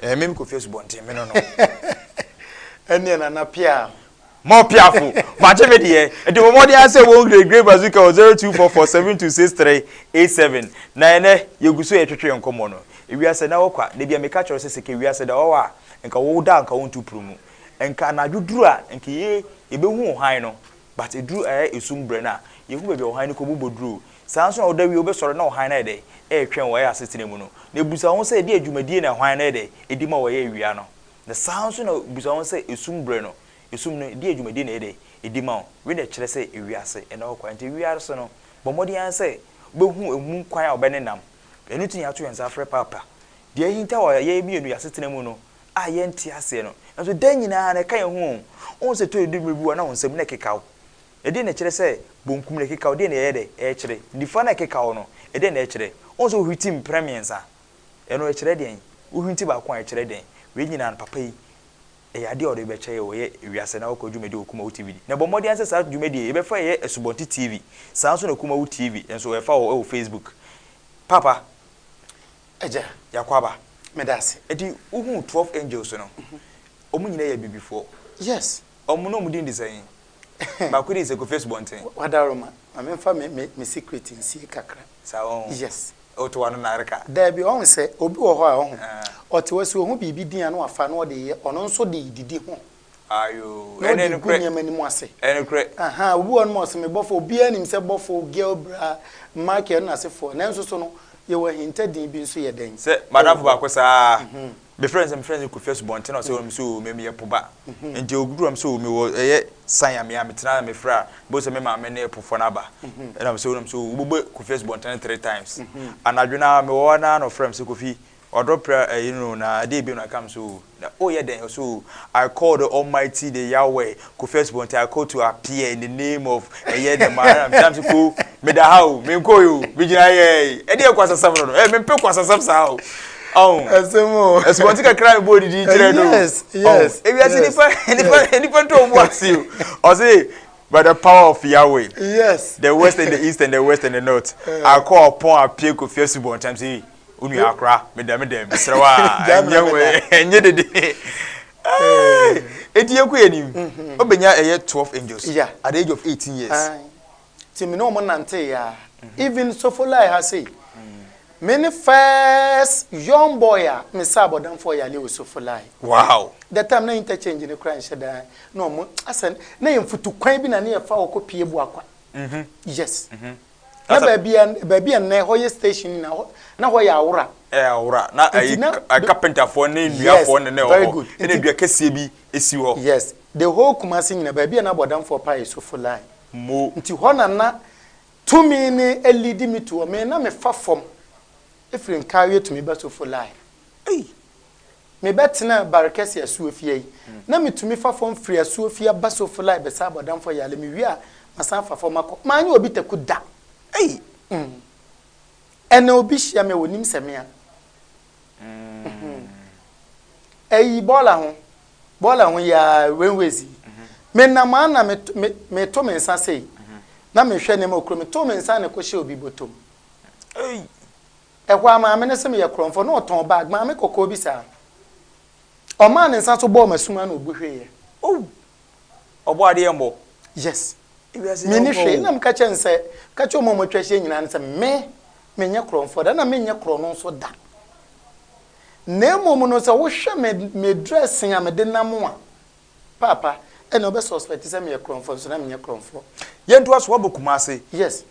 Ɛɛ me mekɔ fie asubɔnten me no no. Ɛneɛ Nana Piaa. Mo piafo, magye me deɛ. Nti bɔ mmɔden ara sɛ wɔn Great Great Bazooka wɔ 0244726387. Na ɛnɛ yɛgu so yɛtwetwe yɛn nkɔmmɔ no. Ewiase na wɔ kwa. Da bi a meka kyerɛ wo sɛ sɛ ka ewiase da wɔ hɔ a, nka wo da a nka wontu puru mu. Nka anadwo duru a nka yɛ yɛbɛhu wo hann no. But ɛduru ɛyɛ esum berɛ no a, Yɛhu baabi a ɔhan no kɔbobɔ duru o. Saa ara nso na woda wie a, wobɛsɔre na ɔhan no ayɛ dɛn? Ɛretwɛn wo, ɛyɛ asetena mu no. Na bisa wo ho sɛ, ɛdeɛn dwumadie na ɔhan no yɛ dɛn? Ɛdi ma wɔyɛ awia no. Na saa ara nso na bisa wo ho sɛ, esum berɛ no, esum no, ɛdeɛn dwumadie na ɛyɛ dɛn? Ɛdi ma wo. Wei na ɛkyerɛ sɛ ewiase ɛna hɔ kwa. Nti wiase no, bɔ mmɔden ara sɛ wobɛhu emu kwan a wobɛnenam. Ɛno nti na yɛato yɛn nsa afrɛ Paapa. Deɛ ahinta wɔ yɛn mmienu yɛn asetena mu no a yɛnte aseɛ no, nanso da nyinaa no ɛka yɛn ho o. Wohu sɛ ɛtɔ da bi mmerɛ bi wɔ hɔ a na wo nsam na ɛkeka wo. Ɛdeɛn na ɛkyerɛ sɛ bonkum na ɛkeka wo? Ɛdeɛn na ɛyɛ dɛ? Ɛkyerɛ. Nifa na ɛkeka wo no, ɛdeɛn na ɛkyerɛ? Wohu sɛ wohwiti mprɛ mmiɛnsa, ɛno ɛkyerɛ deɛn? Wohwinti baako a, ɛkyerɛ dɛn? Wei nyinaa no, papa yi, ɛyɛ adeɛ a ɔde rebɛkyɛ yɛn wɔ yɛ wiase na wakɔ dwumadie wɔ Kumawu TV. Na bɔ mmɔden ara sɛ saa dwumadie yi, yɛbɛfa ɛyɛ Asubɔnten TV, saa nso na Kumawu TV nso ɛfa wɔ ɛwɔ Facebook. Papa, Agya. Yɛakɔ aba. Meda ase. Enti wohuu 12 angels no, wɔn nyinaa yɛ abibifoɔ? Yes. Wɔn na wɔn din de sɛn? Baako din sɛ Kofi Asubɔnten. Wadaroma, ma memfa me me me secret nsie kakra. Saa ɔho. Yes. Woto w'ano na areka. Daabi, ɔho sɛ obi wɔ hɔ a ɔho, ɔte hɔ sɛ ohu biribi din a na wafa na ɔde yɛ, ɔno nso de didi ho. Ayoo, Na ɛne ɔde gu nokorɛ. nneɛma no mu ase. Ɛyɛ nokorɛ. Ahaa, obi wɔ hɔ nom a ɔse me bɔfo, obiara nim sɛ bɔfo, girl bra, Michael ne n'asefoɔ, nanso so no, yɛwɔ ahinta din bi nso yɛ dɛn? Sɛ Ɛwɔ m'adamfo hɔ. baako saa, mefrɛ no sɛ mefrɛ no sɛ Kofi Asubɔnten na ɔsɛ ɔno sɛ oo me meyɛ po ba. Nti ɔduru hɔ sɛ oo mewɔ ɛyɛ sign a me a metena na mefrɛ a bohu sɛ me maame ne ɛpofoɔ no aba. Ɛna mesɛ ɔnam sɛ oo wobɛbɔ Kofi Asubɔnten no three times. Anadwo no ara mewɔ hɔ no ara na ɔfrɛ me sɛ Kofi Ɔdɔ pra ɛyi no na ɛdeɛ bio na aka me sɛ oo na woyɛ dɛn ɔsɛ oo I call the almighty the Yahweh Kofi Asubɔnten I call to appear in the name of ɛyɛ the man na mesɛ ko meda ha o menkɔe o megyina yɛ ɛdeɛ kwasasɛm no no ɛ mempɛ kwasasɛm saa o ɔn Asɛm o. asubɔnten kakra mebɔ odidi kyerɛ no Yes, yes, ewiase yes, nipa nipa nipa ntɔ ɔmo ase o ɔse by the power of Yahweh Yes. the west and the east and the west and the north I call upon appear Kofi Asubɔnten I'm saying Onua akora, meda me dɛm, mesrɛ wo a, ɛnyɛ wo, ɛnyɛ dede. Eti yɛn kɔ yɛn nim, wobɛnya ɛyɛ 12 angels Yeah. at the age of 18 years. Aye. Ti me ne wɔn nante ya. Even Sofolai ha sei. Me ne first young boy a me sa abɔdamfoɔ yale wɔ Sofolai. Wow. The time na interchange ne kora nhyɛ da na wɔn asɛ na yɛ mfutu kwan bi na ne yɛfa wɔ kɔ pie Buakwa. Yes. Na baabi a baabi a nnɛ hɔ yɛ station nyinaa hɔ na hɔ yɛ awora. Ɛyɛ awora na ɛyi kapentafoɔ ne nnuafoɔ ne na ɛwɔ hɔ ɛna dua kɛseɛ bi esi hɔ. Yes the whole Kumasi nyinaa baabi a na abɔdamfoɔ pa yɛ sofo line. Mo. Nti hɔ na na tumi ne leadi me to hɔ me na me fa fam efiri Nkawie tumi ba sofo line. Ei. Me bɛ tena Barekɛse Asuofia yi na me tumi fa fam firi Asuofia ba Sofolai bɛ sa abɔdamfoɔ yale me wie a ma san fa fam akɔ manyɛ obi taku da Ei! Mm ɛnɛ obi hyia me a onim sɛ me a mm ɛyi bɔɔla ho bɔɔla ho yi aa railways yi me nam a na me me me to me nsa sei na me hwɛ nneɛma okuro me to me nsa na ɛkɔ hyɛ obi bɔtɔm. Ei! Ɛhɔ ara maame no se meyɛ korɔmfoɔ na ɔtɔn bag, maame kɔkɔɔ bi saa. Ɔmaa ne nsa so bɔɔ m'asom ara na ɔbu hweeɛ. Oh! Ɔbɔ adeɛ mmɔ. Yes. Ewiase nyɛ Menni wo hwee. o. Na meka kyerɛɛ no sɛ, meka kyerɛɛ wɔn a wɔatwa ahyia nyinaa no sɛ, me, menyɛ korɔmfoɔ da, na menyɛ korɔno nso da. Na mmom no, sɛ wohwɛ me, me dressing a mede nam a, paapa, ɛnna wobɛ suspect sɛ meyɛ korɔmfoɔ, nso na menyɛ korɔmfoɔ. Yɛntoa so, woabɔ Kumasi. Yes.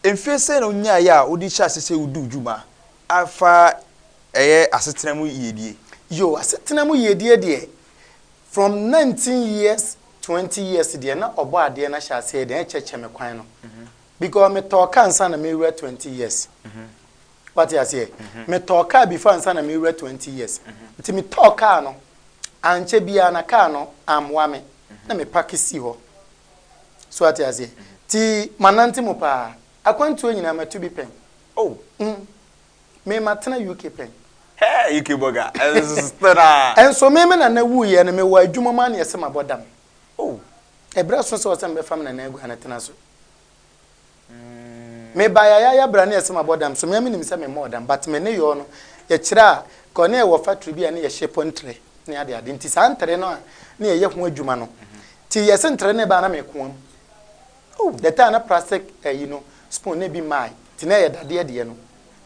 Mfe sɛn na wunyae a wode hyɛɛ ase sɛ wudi wo dwuma fa ɛyɛ asetena mu yiyedie? Yoo, asetena mu yiyedie deɛ, from 19 years, 20 years deɛ na ɔbɔ adeɛ no ahyɛ aseɛ deɛ ɛkyɛkyɛ me kwan no. Because me tɔɔ car nsa na mewura 20 years. Wate aseɛ? Me tɔɔ car before ansa na mewura 20 years. Nti me tɔɔ car no, ankyɛ biara na car no ammoa me, na me parke si hɔ. So ate aseɛ? Nti manante mu paa. Akwantuo nyinaa matu bi pɛn. Oh. Mm. Me matena UK pɛn. Hey, UK bɔga. Ɛnso Ɛnso me me nana wuiɛ no mewɔ adwuma mu a na yɛsɛ mabɔ dam. Oh. Ɛberɛ so sɛ ɔsɛ mebɛfa me nana agu a tena so. Me ba yayaya bra ne yɛsɛ mabɔ dam so me a menim sɛ memmɔɔ dam but me ne yɔɔ no yɛkyerɛ a kɔ ne yɛwɔ factory bi a ne yɛhye pɔ ntere ne ade ade nti saa ntere no a ne yɛyɛ ho adwuma no Nti yɛse ntere ne ba na me koa mu. Oh, the time na plastic ɛyi no spoon na ebi mmae. Nti na ɛyɛ dadeɛ deɛ no.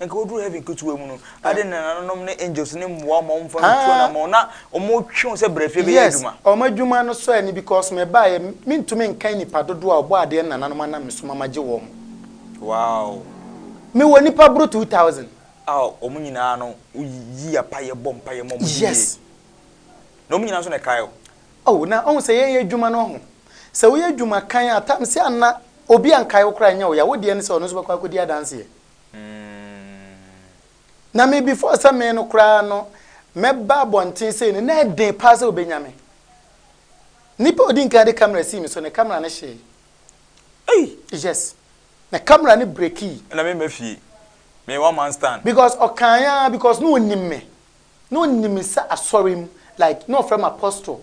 Nka woduru heaven ketewa mu no, ade na nananom ne angels ne mmoa ma wɔmfa ntu anammɔn na wɔtwe wo sɛ bra fie bɛyɛ Yes, adwuma. wɔn adwuma no sɔ ani because mebaeɛ, mentumi nkan nnipa dodoɔ a Ɔbɔadeɛ ne nananom anam me so ma magye wɔn. Wow. Mewɔ nnipa boro 2000. A wɔn nyinaa no, woyi apaeɛ bɔ mpaeɛ ma wɔn di yie. Yes. Na wɔn nyinaa nso na ɛkae wo. Oh, na ɔhu sɛ yɛyɛ adwuma no ɔho. Sɛ woyɛ adwuma kan a, tam sɛ anna obi ankae wo koraa ɛnyɛ wo ya, wo deɛ ne sɛ ɔno nso bɛkɔ akɔdi adanseɛ. Na me before sɛ me no koraa no mɛba abɔnten sei no, na ɛden paa sɛ wobɛnya me. Nipa a ɔdi nkan de camera sii me so, ne camera no hyee. Ei! Yes. Na camera no brekii. Ɛna me mma fie. Me one man stand. Because ɔkaeɛ ara because na ɔnim me. Na ɔnim me sɛ asɔre mu like na ɔfrɛ me apostle.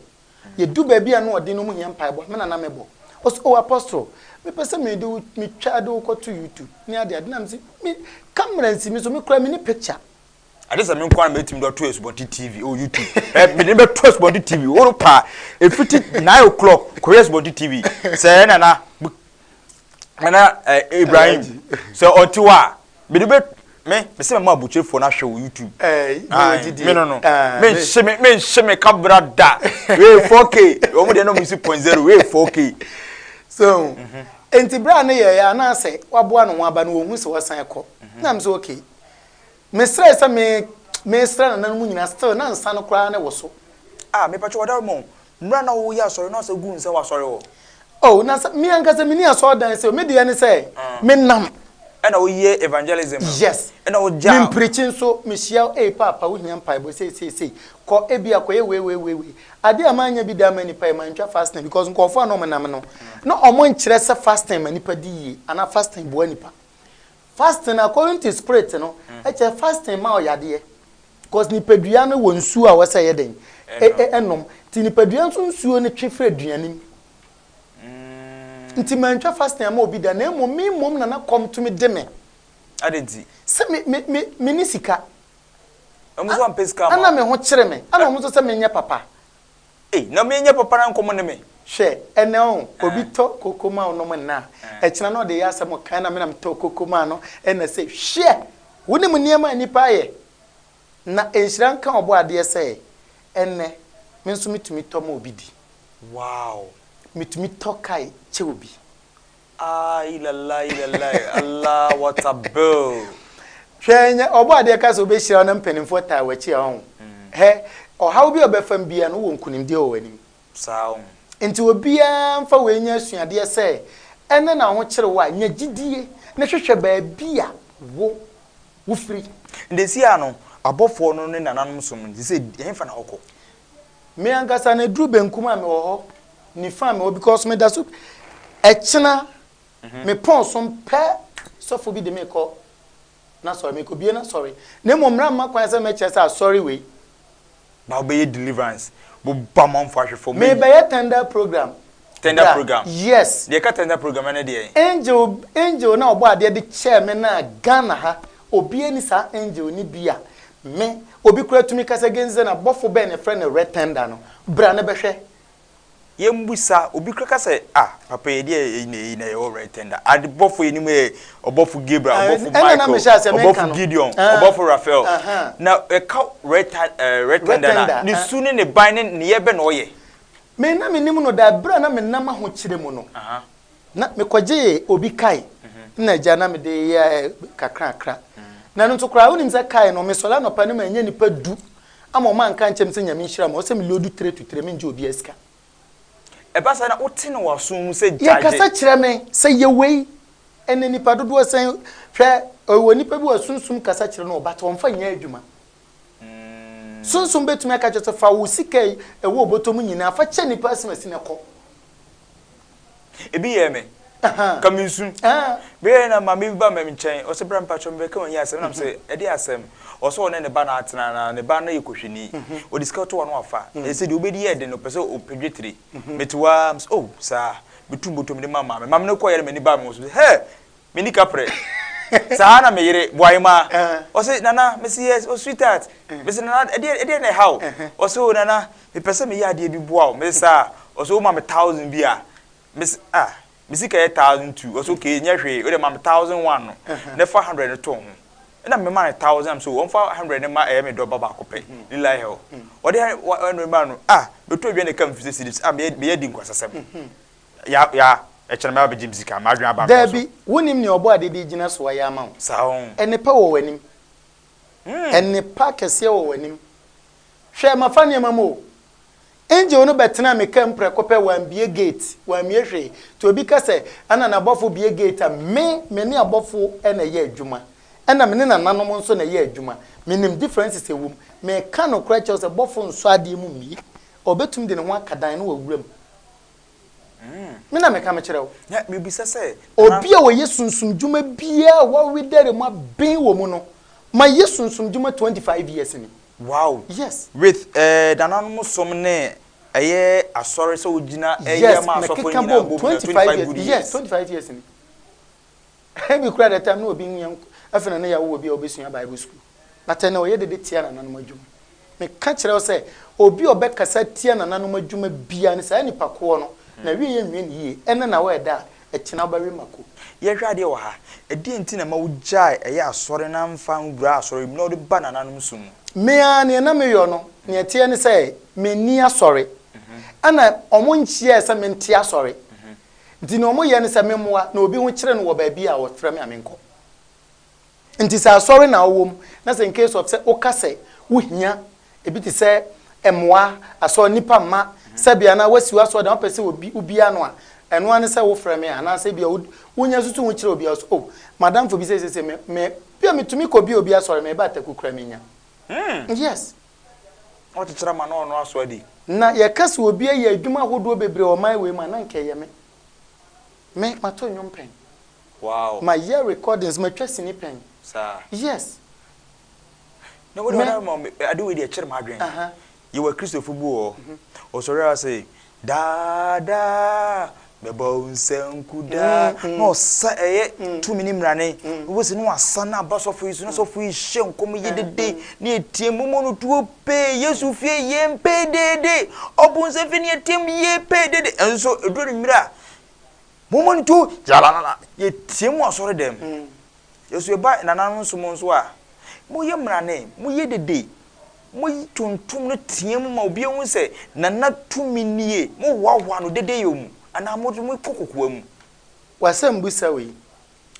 Yɛdu baabi a na ɔde no ɔmo hia mpaebɔ a me na na mebɔ. Ɔse oh apostle mepɛ sɛ mede wo metwa de wo kɔto YouTube ne ade ade na mese me camera nsi me so me koraa menni picture. Ade sɛ me nko ara na mɛtumi de ato Asubɔnten TV ɛwɔ YouTube. Ɛ mede no bɛto Asubɔnten TV wo pa ɛfiti 9 o'clock kɔhwɛ Asubɔnten TV sɛ nana Nana eh, Ibrahim sɛ ɔte hɔ a mede bɛ me me sɛ mɛma abotwefoɔ no ahwɛ wɔ YouTube. Eh, me no no menhye me menhye me kabra da wei 4K wɔn deɛ na wɔn si point zero wei 4K. So mhm. nti bere a ne yɛ yɛ anaasɛ waboa ne ho aba no wɔn hu sɛ wɔsan kɔ mhm. na m sɛ okay mesrɛ sɛ me mesrɛ nananom nyinaa still na nsa no koraa ne wɔ so. Ah mepatwa wɔda mo Mmerɛ a na woyɛ asɔre na ɔsɛ gu nsa wɔ asɔre hɔ. Oh, na sɛ me ankasa menni asɔredan sɛ, me deɛ ne sɛ menam. Ɛna woyɛ evangelism no. Yes. Ɛna wogya. Mempreachi nso, mehyia wo, ei paapa wohia mpaebɔ sei sei sei, kɔ ebia kɔyɛ wei wei wei wei. Adeɛ a manyɛ bi da ama nnipa yɛ mantwa fasting because nkurɔfoɔ a na wɔnam no, na wɔnkyerɛ sɛ fasting ma nnipa di yie anaa fasting boa nnipa. Fasting according to spirit no, ɛkyerɛ fasting ma ɔyadeɛ. Cause nipadua no wɔ nsuo a wɔsɛ yɛ den ɛnom nti nipadua nso nsuo no twe firi aduane mu nti mantwa fasting ama obi da na mmom me mmom na na kɔm tumi de me. Adɛn nti? Sɛ me me me me ni sika. Wɔn nso ampɛ sika ama. Ɛna me ho kyere me ɛna wɔn nso sɛ menyɛ papa. Ei na menyɛ papa na nkɔm ne me. Hwɛ ɛnɛ ɔn obi tɔ koko ma wo nom nnɛ a ɛkyena na ɔde yɛ asɛm kan na me na metɔɔ koko maa no ɛna sei hwɛ wonim nneɛma a nnipa ayɛ Na nhyira nka Ɔbɔadeɛ sɛ ɛnnɛ me nso metumi tɔ ma obi di. Wow! Metumi tɔ kae kyɛ obi. Ah ilallah ilallah Allah what a bill. Hwɛ nyɛ Ɔbɔadeɛ ka sɛ ɔbɛhyira wo na mpanimfoɔ taa w'akyi a ɔho. Hɛ, ɔhaw bi a ɔbɛfam biara no wowɔ nkunimdie wɔ w'anim. Saa ɔho. Nti obiara mfa wei nyɛ asuadeɛ sɛ ɛnnɛ na wo ho kyere wo a, nya gyidie na hwehwɛ baabi a wo Wofiri. Nti seesei no, abɔfoɔ no ne nananom som no, seesei ɛhefa na wɔkɔ? Me ankasa no, ɛduru benkum a mewɔ hɔ, nifa a mewɔ hɔ because meda so, ɛkyena me pɔn so pɛ sɔfo bi de me kɔ n'asɔre, mekɔbie n'asɔre. Na mmom mmara mma kwan sɛ mɛkyerɛ sɛ asɔre wei. Ba wobɛyɛ deliverance bo ba manfo ahwe fam. Mebɛyɛ tender program. Tender program. Yes. Deɛ ɛka tender program ɛne deɛn? Angel angel na ɔbɔ adeɛ de kyɛɛ me na Ghana ha obiara ni saa angel no bi a me obi koraa tumi kasa against sɛ na bɔfo bɛn na ɛfrɛ no red tender no bra na bɛhwɛ. Yɛmbusa, obi koraa ka sɛ ah papa yi ɛdeɛ eyi na eyi na yɛwɔ red tender ade bɔfo yɛnim yɛ ɔbɔfo Gabriel ɔbɔfo Michael ɔbɔfo Gideon ɔbɔfo Raphael na ɛka red red tender na ne su ne ne ban ne ne yɛ bɛ na ɔyɛ. Me na menim no da berɛ a na menam ahokyerɛ mu no na mekɔgyee obi kae na agya na mede yɛ kakrakra na ɛno nso koraa wonim sɛ kae no mesɔre anɔpa no manya nipa du ama ɔma anka nkyɛm sɛ nyame nhyira ma ɔsɛ me lodu tire to tire mengye obi sika. Ɛba saa na wote no w'aso mu sɛ gyagye. Yɛkasa kyerɛ me sɛ yɛ wei ɛnɛ nipa dodoɔ sɛn hwɛ ɔwɔ nipa bi wɔ sunsum kasa kyerɛ no but ɔmfa nyɛ adwuma. Sunsum bɛtumi aka kyerɛ sɛ fa wo sika yi ɛwɔ ɔbɔtɔ mu nyinaa fa kyɛ nipa asimasi na kɔ. Ebi yɛɛ me. Ka me nsu. Bere na maame bi ba me nkyɛn, ɔsɛ bra mpakyɛ mebɛka wɔn yi asɛm nam sɛ ɛde asɛm. Ɔsɛ ɔne ne ba na atena na ne ba no yɛ kɔhwini. Ɔde sika to ano afa. Ɛsɛ deɛ wobɛdi yɛ den ɔpɛ sɛ ɔpɛ dwetire. Mete hɔ ara, mesɛ oh saa. Metu bɔtɔ mede ma maame. Maame no kɔeɛ na m'ani baa me ho so. Hɛ! Menni kaprɛ. Saa na me yere, Boahemaa, ɔse Nana, mese yes, oh sweetheart, mese Nana, ɛdeɛ ɛdeɛ na ɛha wo? Ɔse oh Nana, mepɛ sɛ meyɛ adeɛ bi boa wo, mese saa, ɔse woma me thousand bi a, mese ah, me sika yɛ 1002, ɔse okay, nyɛ hwee, wode ma me 1001 no, na fa 100 no to ho. Ɛna mema no thousand so wɔmfa hundred no ma ɛyɛ me dɔ ba baako pɛ Lila Hill. Ɔde hundred maa no ah meto aduane ka me 50 cedis ah meyɛ meyɛ di nkwasasɛm. Ya ya ɛkyɛ na mɛba bɛgye me sika m'adwene aba me ho so. Daabi, wonnim nea Ɔbɔade de gyina so ayɛ ama wo. Saa o. Nnepa wɔ w'anim. Nnepa kɛseɛ wɔ w'anim. Hwɛ, mafa nneɛma mu o. Angel no bɛtenaa me car mu prɛko pɛ, wambue gate, wammue hwee. Nti obi ka sɛ, ɛna n'abɔfo bue gate a, me, me ne abɔfo na ɛyɛ adwuma. Ɛna me ne nananom nso na ɛyɛ adwuma. Menim differences a ɛwɔ mu. Meka nokorɛ kyerɛ wo sɛ, bɔfo nsɔ adeɛ mu mmue. Ɔbɛtumi de ne ho aka dan na wawura mu. Me na meka mekyerɛ wo. Na mebisa sɛ, Obi a ɔyɛ sunsumdwuma biara a wawedare mu aben wɔ mu no, mayɛ sunsumdwuma 25 years ni. Wow! Yes. With eh, nananom som ne ɛyɛ asɔre sɛ wogyina ɛyɛ Yes, ma asɔfo mekeka nyinaa bom bom na 25 25 years. good Yes, years. 25 years ni. Ebi koraa that time na obi nyɛ afei na ne yawo wɔ bi a ɔbɛsua Bible school. But ɛnɛ ɔyɛ dede tia nananom adwuma. Meka kyerɛ wo sɛ, obi a ɔbɛkasa atia nananom adwuma biara no, saa nipa koɔ no, n'awieɛ nwie no yie. Ɛnnɛ na woɛda a, ɛkyena wobɛwe mako. Yɛhwɛ adeɛ wɔ ha, ɛdeɛn nti na ɛma wogyae ɛyɛ asɔre na amfa anwura asɔre mu na wode ba nananom som mu? Me ara, neɛ na meyɔ no, neɛ ɛteɛ ne sɛ, menni asɔre. Ɛna wɔn nkyeɛɛ sɛ mente asɔre. Nti neɛ wɔyɛ ne sɛ memmoa, na obi ho kyere no wɔ baabi a, wɔfrɛ me a menkɔ. Nti sɛ asɔre na wowɔ mu na sɛ in case of sɛ woka sɛ wohia ebi te sɛ mmoa, asɔre nnipa mma sɛbi anaa woasi w'asɔre dan wopɛ sɛ obi wobia no a, ɛno ara ne sɛ wofrɛ me anaasɛ ebia wonya susu ho kyerɛ obi a ɔsɛ oh madamfo bi sɛ sɛ me me bia metumi kɔ bi obi asɔre meba ataku kura menya. Yes. Ɔkyekyere ama na ɔno aso adi. Na yɛka sɛ obi ayɛ adwuma ahodoɔ bebree wɔ ɔman wei mu a na nka ɛyɛ me. Me mato nnwom pɛn. Wow. Ma yɛ recordings, ma twa sini pɛn. Saa. Yes. Na wode ɔda ma ade wei deɛ kyerɛ m'adwene. Yɛwɔ Kristofo bi wɔ hɔ. Ɔsɔre a sɛ daa daa bɛbɔ wo nsanku daa na ɔsa ɛyɛ tumi ne mmerane. Wobɛsi na wasa na aba sɔfo yi so na sɔfo yi hyɛ nkɔm yɛ dede na yɛtie mu mu no tuo pee Yesu fie yɛ mpee dede ɔbonsam fie ne yɛtie mu yɛ pee dede ɛnso ɛduru ne mmerɛ a Momma no to gyalalala. Yɛteam wɔ asɔredɛm. Yɛso yɛba nananom nsom nso a, moyɛ mmarane, moyɛ dede, motontom no team ma obiara hu sɛ nana tumi nie, mohoahoa no dedeyɛ mu anaa mokɔ kokoa mu. W'asɛmbusa wei,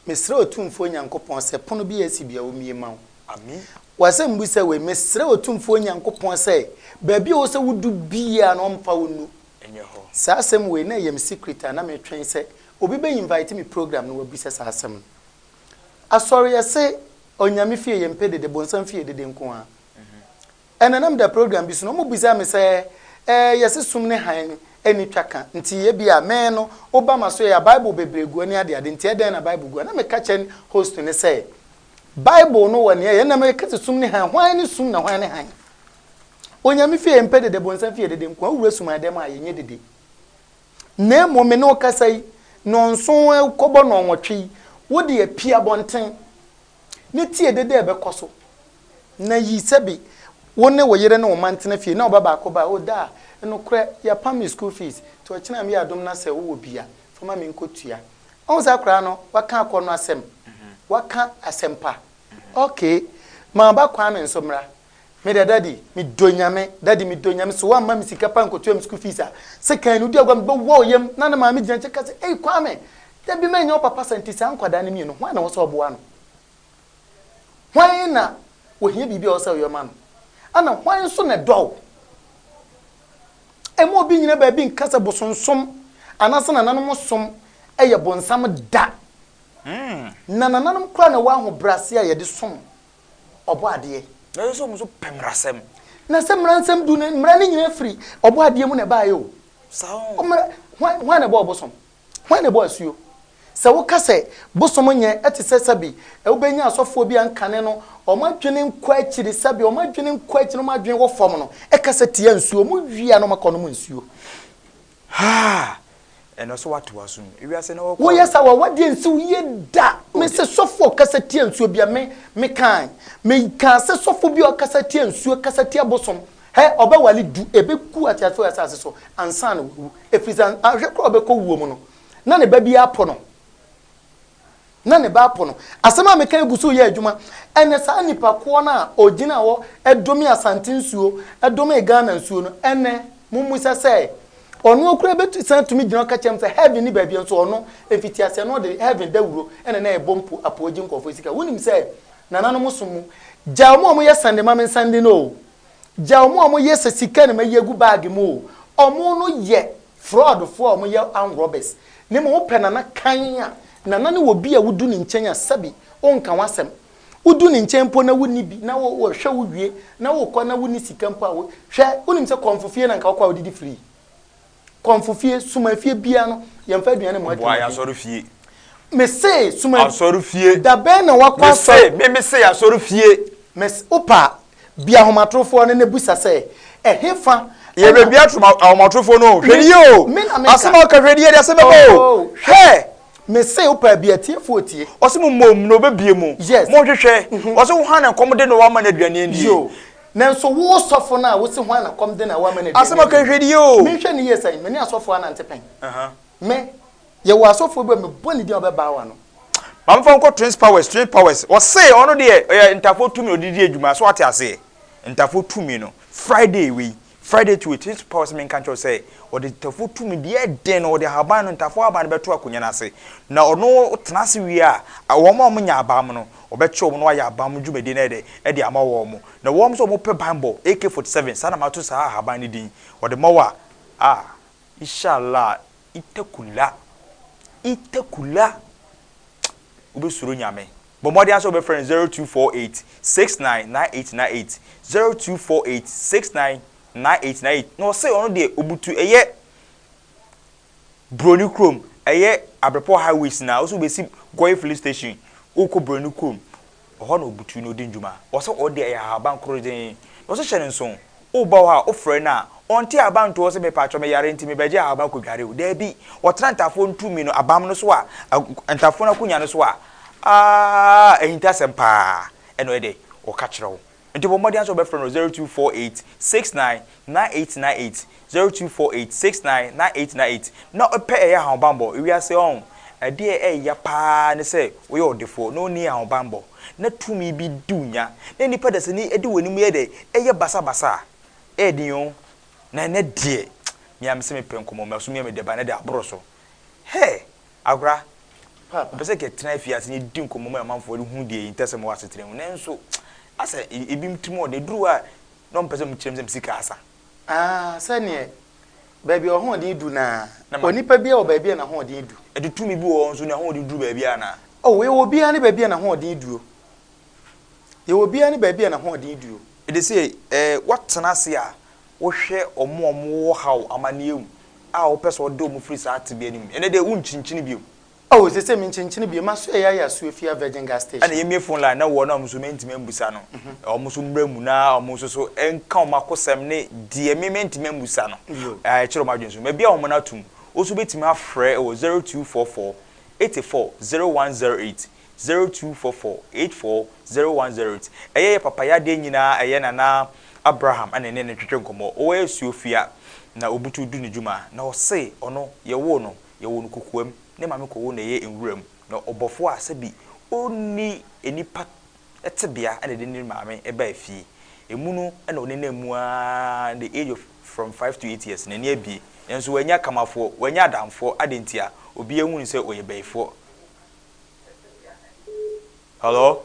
mesrɛ Otumfoɔ Nyankopɔn sɛ pono bi a asi biara ɔmmue mma wo. Amen. W'asɛmbusa wei, mesrɛ Otumfoɔ Nyankopɔn sɛ baabi a ɛwɔ sɛ wodu biara no ɔmfa wo nnu. Ɛnyɛ hɔ. Saa asɛm wei na ɛyɛ me secret a na metwɛn sɛ obi bɛ invite me program na wabisa saa asɛm no. Asɔre yɛse Onyame fie yɛmpɛ dede, bonsam fie dede nko ara. Ɛna na meda program bi so na wɔn bisaa me sɛ ɛɛ yɛse sum ne hann ɛni twa ka nti ebia me no woba maso yɛ a bible bebree gu hɔ ne ade ade nti ɛdɛn na bible gu hɔ. Na meka kyerɛ host no sɛ bible no wɔ nea ɛyɛ na meka sɛ sum ne hann hwan ne sum na hwan ne hann. Onyame fie yɛmpɛ dede, bonsam fie dede nkoa, wowura suman dɛm a yɛnyɛ dede. Na mmom me ne wo kasa yi, nnɔnson rekɔbɔ nnɔnwɔtwe yi, wo deɛ pue abɔnten ne tie dede a ɛbɛkɔ so, na yi sɛbe wo ne wo yere ne wo mma ntena fie, na wo ba baako ba a, oh daa, nokorɛ, yɛapam me school fees, nti ɔkyena meyɛ adom na sɛ wowɔ bi a, fa ma menkɔtua. Wahu sɛ akwadaa no, waka akɔnnɔ asɛm, waka asɛmpa. Okay, ma ba Kwame nso mmra. Me deɛ daddy me dɔ nyame daddy me dɔ nyame so wamma me sika pa nkotua me school fees a sekan no di agua me bɛ wɔ wo yam na ne maame gyina nkyɛn ka sɛ ei Kwame dabi mɛnyɛ wo papa sa nti saa nkwadaa no mmienu hwan na ɛwɔ sɛ ɔboa no hwan na ohia biribi a ɛwɔ sɛ ɔyɛ ma no ana hwan nso na ɛdɔ wo ɛma obi nyina baabi nka sɛ bosonsom anaasɛ nananom som ɛyɛ bonsam da na nananom koraa na ɛwɔ ahobrɛase a yɛde som Ɔbɔadeɛ. Na ɛsɛ sɛ wɔn nso pɛ mmarasɛm. Na sɛ mmaransɛm du no, mmara no nyinaa firi Ɔbɔadeɛ mu na ɛbaeɛ o. Saa o. Mmara, hwan, hwan na ɛbɔɔ bosom? Hwan na ɛbɔɔ asuo? Sɛ woka sɛ bosom nyɛ, ɛte sɛ sɛbi wobɛnya asɔfoɔ bi a nkane no wɔn adwene nkɔ akyiri, sɛbi wɔn adwene nkɔ akyiri, wɔn adwene wɔ fam no, ɛkasa tia nsuo, wɔn wie a na wɔakɔnom nsuo. Haa! Ɛno so woate w'aso mu. Ewiase no wɔkɔ. Woyɛ saa wa w'adeɛ nsi wo yie da. Me se sɔfo a ɔkasa tia nsuo bia me me kaan me kaa sɛ sɔfo bi a ɔkasa tia nsuo kasa tia bosom hɛ ɔbɛ wale du ebe gu ateasefoɔ asase so ansa na wawu efiri sɛ ahwɛ koraa ɔbɛkɔ wuo mu no na ne ba bi apo no. Na ne ba apo no. Asɛm a meka yi gu so reyɛ adwuma. Ɛnɛ saa nipa koɔ no a ɔgyina hɔ dome Asante nsuo, domee Ghana nsuo no, ɛnɛ mommisa sɛ ɔno koraa bɛtu san tumi gyina hɔ ka kyerɛ m sɛ heaven ne baabi nso ɔno mfitiaseɛ no ɔde heaven dawuro ɛna na ɛbɔ mpo apoɔ gye nkurɔfoɔ sika. Wonim sɛ nananom som mu gya wɔn a wɔyɛ sande ma me nsande no o. Gya wɔn a wɔyɛ sɛ sika na mayi agu bag mu o. Wɔn no yɛ Fraud foɔ a wɔn yɛ armed robbers na mmom wopɛ Nana kann a, Nana ne obi a wodu ne nkyɛn a sɛbi wonka w'asɛm. Wodu ne nkyɛn mpo na wonni bi na wɔhwɛ wo wie na wokɔ na wonni sika mpo a wo hwɛ wonim sɛ kɔmfo fie na nka wokɔ a wodidi free. Kɔmfo fie, suma fie biara no yɛmfa aduane mmɔ Boa yɛ atirimuɔden. asɔre fie. Mese suma Asɔre fie. Da bɛn na wakɔ Mese asɔre. me mese asɔre fie. Mese wopɛ a Bue ahomatorofoɔ no na bisa sɛ, Ɛhefa na. Yɛbɛbue ato ahomatorofoɔ no o. Hwɛ no yie o. Me na meka. Asɛm a woka, hwɛ no yie, ɛde asɛm bɛba o. Oh, Hwɛ! Mese wopɛ a, bue atiefoɔ tie. Ɔse mommom na ɔbɛbue mo. Yes. Monhwehwɛ. Ɔse hwan na ɛkɔm de no a wama no aduane adie? Yo. Nanso wo sɔfo no a wose hwan na kɔm de no a wama no aduane Asɛm a woka, hwɛ no yie o. Menhwɛ no yie sɛn? Me ne asɔfoɔ anante pɛn. Me, yɛwɔ asɔfoɔ bi a mebɔ ne din a ɔbɛbaa w'ano. Ma memfa wo nkɔ Twins Powers, Twin Powers. Ɔse ɔno deɛ ɔyɛ ntafoɔ tumi na ɔde di adwuma, so wate aseɛ? Ntafoɔ tumi no, Friday wei, Friday to wei, Twins Powers menka nkyerɛ wo sɛ ɔde ntafoɔ tumi deɛ ɛden no, ɔde ahaban no, ntafoɔ ahaban no bɛto akonnwa no ase. Na ɔno tena ase wie a, wɔn a wɔnya abam no, ɔbɛkye wɔn na wayɛ abam dwumadie no ayɛ dɛ, ɛde ama wɔn. Na wɔn nso a wɔpɛ banbɔ, AK-47, saa na mato saa ahaban no din, ɔde ma wo a, ah, Ishallah itakula itakula wobɛsuro Nyame. Bɔ mmɔden ara sɛ wobɛfrɛ no 0248 69 9898 0248 69 9898 na ɔse ɔno deɛ ɔbutu ɛyɛ Broni kurom ɛyɛ Abrepɔ highways na ɔse wobɛsi Goye filling station wokɔ Broni kurom Ɔhɔ na obutuw na odi ndwuma. Ɔsɛ ɔde ɛyɛ ahaban korɔgyenn. Na ɔsɛ hyɛ no nsow. Woba hɔ a, wofrɛ no a, ɔnte ahaban nto hɔ sɛ mepaakyɛw meyare nti mebɛgye ahaban akodware o. Daabi. Ɔtena ntafoɔ ntumi no abam no so a, ntafoɔ no akonya no so a, aah, ahintasɛm paa ɛna ɔyɛ dɛ ɔka kyerɛ wo. Nti bɔ mmɔden ara sɛ wobɛfrɛ no 0248 69 9898, 0248 69 9898, na pɛ ɛyɛ ahobanbɔ. Ewiase ɔn, adeɛ a ɛya paa ne sɛ woyɛ ɔdefoɔ na wonni ahobanbɔ, na tumi bi di wo nya, na nnipa dasani di w'anim yɛ dɛ, ɛyɛ basabasa a, ɛyɛ den o. Na ɛnɛ deɛ, me ara mese mepɛ nkɔmmɔ, m'aso mu yɛ me dɛ, but ɛnɛ deɛ aboro so. Hey! Agora, mepɛ sɛ yɛtena afiase na yɛdi nkɔmmɔ ma amanfoɔ de hu deɛ ahintasɛm wɔ asetena mu. Nanso, asɛ ebinom tirim wɔ den. Ɛduru hɔ a, na wɔmpɛ sɛ mekyerɛ mu sɛ me sika asa. Ah, sɛdeɛ baabi a w'ahoɔden du no ara. Onipa biara wɔ baabi a n'ahoɔden du. Ɛde tumi bi wɔ hɔ nso, n'ahoɔden duru baabi anaa? Oh, yɛwɔ obiara ne baabi a n'ahoɔden duro. Yɛwɔ obiara ne baabi a n'ahoɔden duro. Ɛde sɛ eh, woatena ase a, wohwɛ wɔn a wɔwɔ haw, amanneɛ mu, a wopɛ sɛ wɔde wɔn firi saa tebea no mu. Ɛnnɛ deɛ, wonkyinkyin bio. Oh, seesei menkyinkyin bio. M'aso yɛ ayɛ Asuafia Virgin Gas Station. Ɛna yɛmmue phone line na wɔn a wɔn nso mantumi ammusa no, wɔn nso mmra mu na wɔn nso so nka wɔn akosɛm ne deɛ me mantumi ammusa no, ɛkyerɛ wɔn adwene so. Mabue ahoma no atom. Wo nso wobɛtumi afrɛ wɔ 0244 84 0108, 0244 84 0108. Ɛyɛ yɛ papa yadeɛ nyinaa ɛyɛ Nana Abraham ɛna ɛne no twetwe nkɔmmɔ. Ɔwɔ Asuofia na ɔbutu du ne dwuma na ɔse ɔno yɛwoo no yɛwoo no kokoam ne maame kɔwoo no ɛyɛ nwura mu na ɔbɔfoɔ a sɛbi ɔnni nnipa tebea ɛna ɛde ne maame baa fie. Ɛmu no ɛna ɔnenam mu ara the age of from 5 to 8 years n'ani abie nanso wannya kamafoɔ wannya adamfoɔ adɛn ntia obiara hu no sɛ ɔyɛ bayifoɔ. Hello?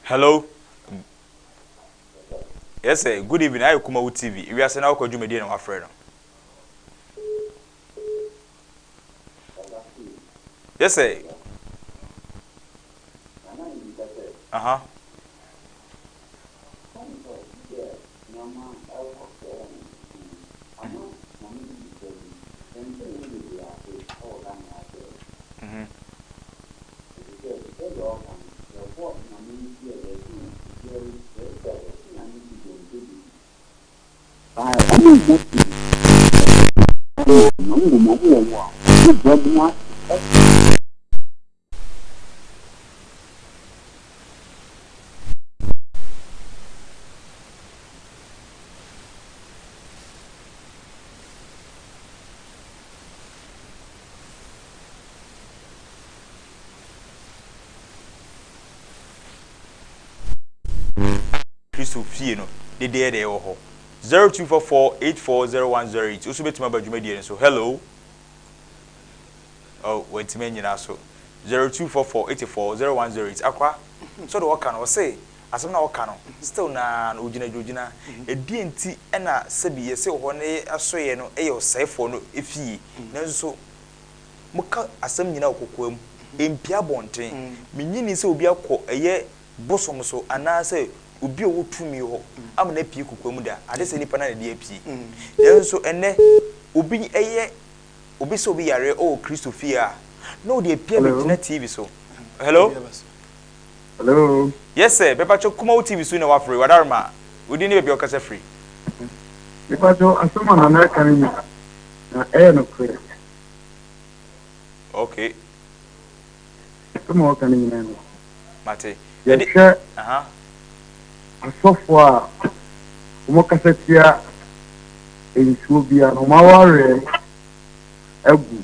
Hello? Yes sir, good evening. Ayɛ Kumawu TV. Ewiase na wokɔ dwumadie na wafrɛ no. Yes sir. Uh-huh. Kristo fie no dede yɛ dɛ wɔ hɔ. 0244 840108 wo nso bɛtumi aba dwumadie no so. Hello. Oh, wantumi anyina so. 0244 84 0108 Akora, sɛ deɛ ɔka no, ɔse asɛm no a ɔka no, still naa no, ɔgyina deɛ ɔgyina. Ɛdeɛn nti na sɛbi yɛse hɔ ne asɔeɛ no yɛ ɔsɛefoɔ no fie, nanso so moka asɛm nyinaa wɔ kokoam, ɛmpue abɔnten. Mennye nni sɛ obi akɔ ɛyɛ bosom so anaasɛ obi a ɔwɔ tumi hɔ ama no apue kokoam da, ade sɛ nipa no ara na ɛde apue. Nanso ɛnnɛ, obi yɛ obi sɛ obi yareɛ ɔwɔ Kristo fie a, na ɔde apue abɛgyina TV so. Hello? Hello. Yes sir, mepakyɛ Kumawu TV so na wafre, Wadaroma, wo din ne baabi a wokasa firi. Mepakyɛ asɛm a Nana ɛka no nyina na ɛyɛ nokorɛ. Okay. Asɛm a ɔka no nyina yɛ nokorɛ. Mate. Yɛhwɛ asɔfoɔ a wɔkasa tia nsuo biara no, wɔn awareɛ agu.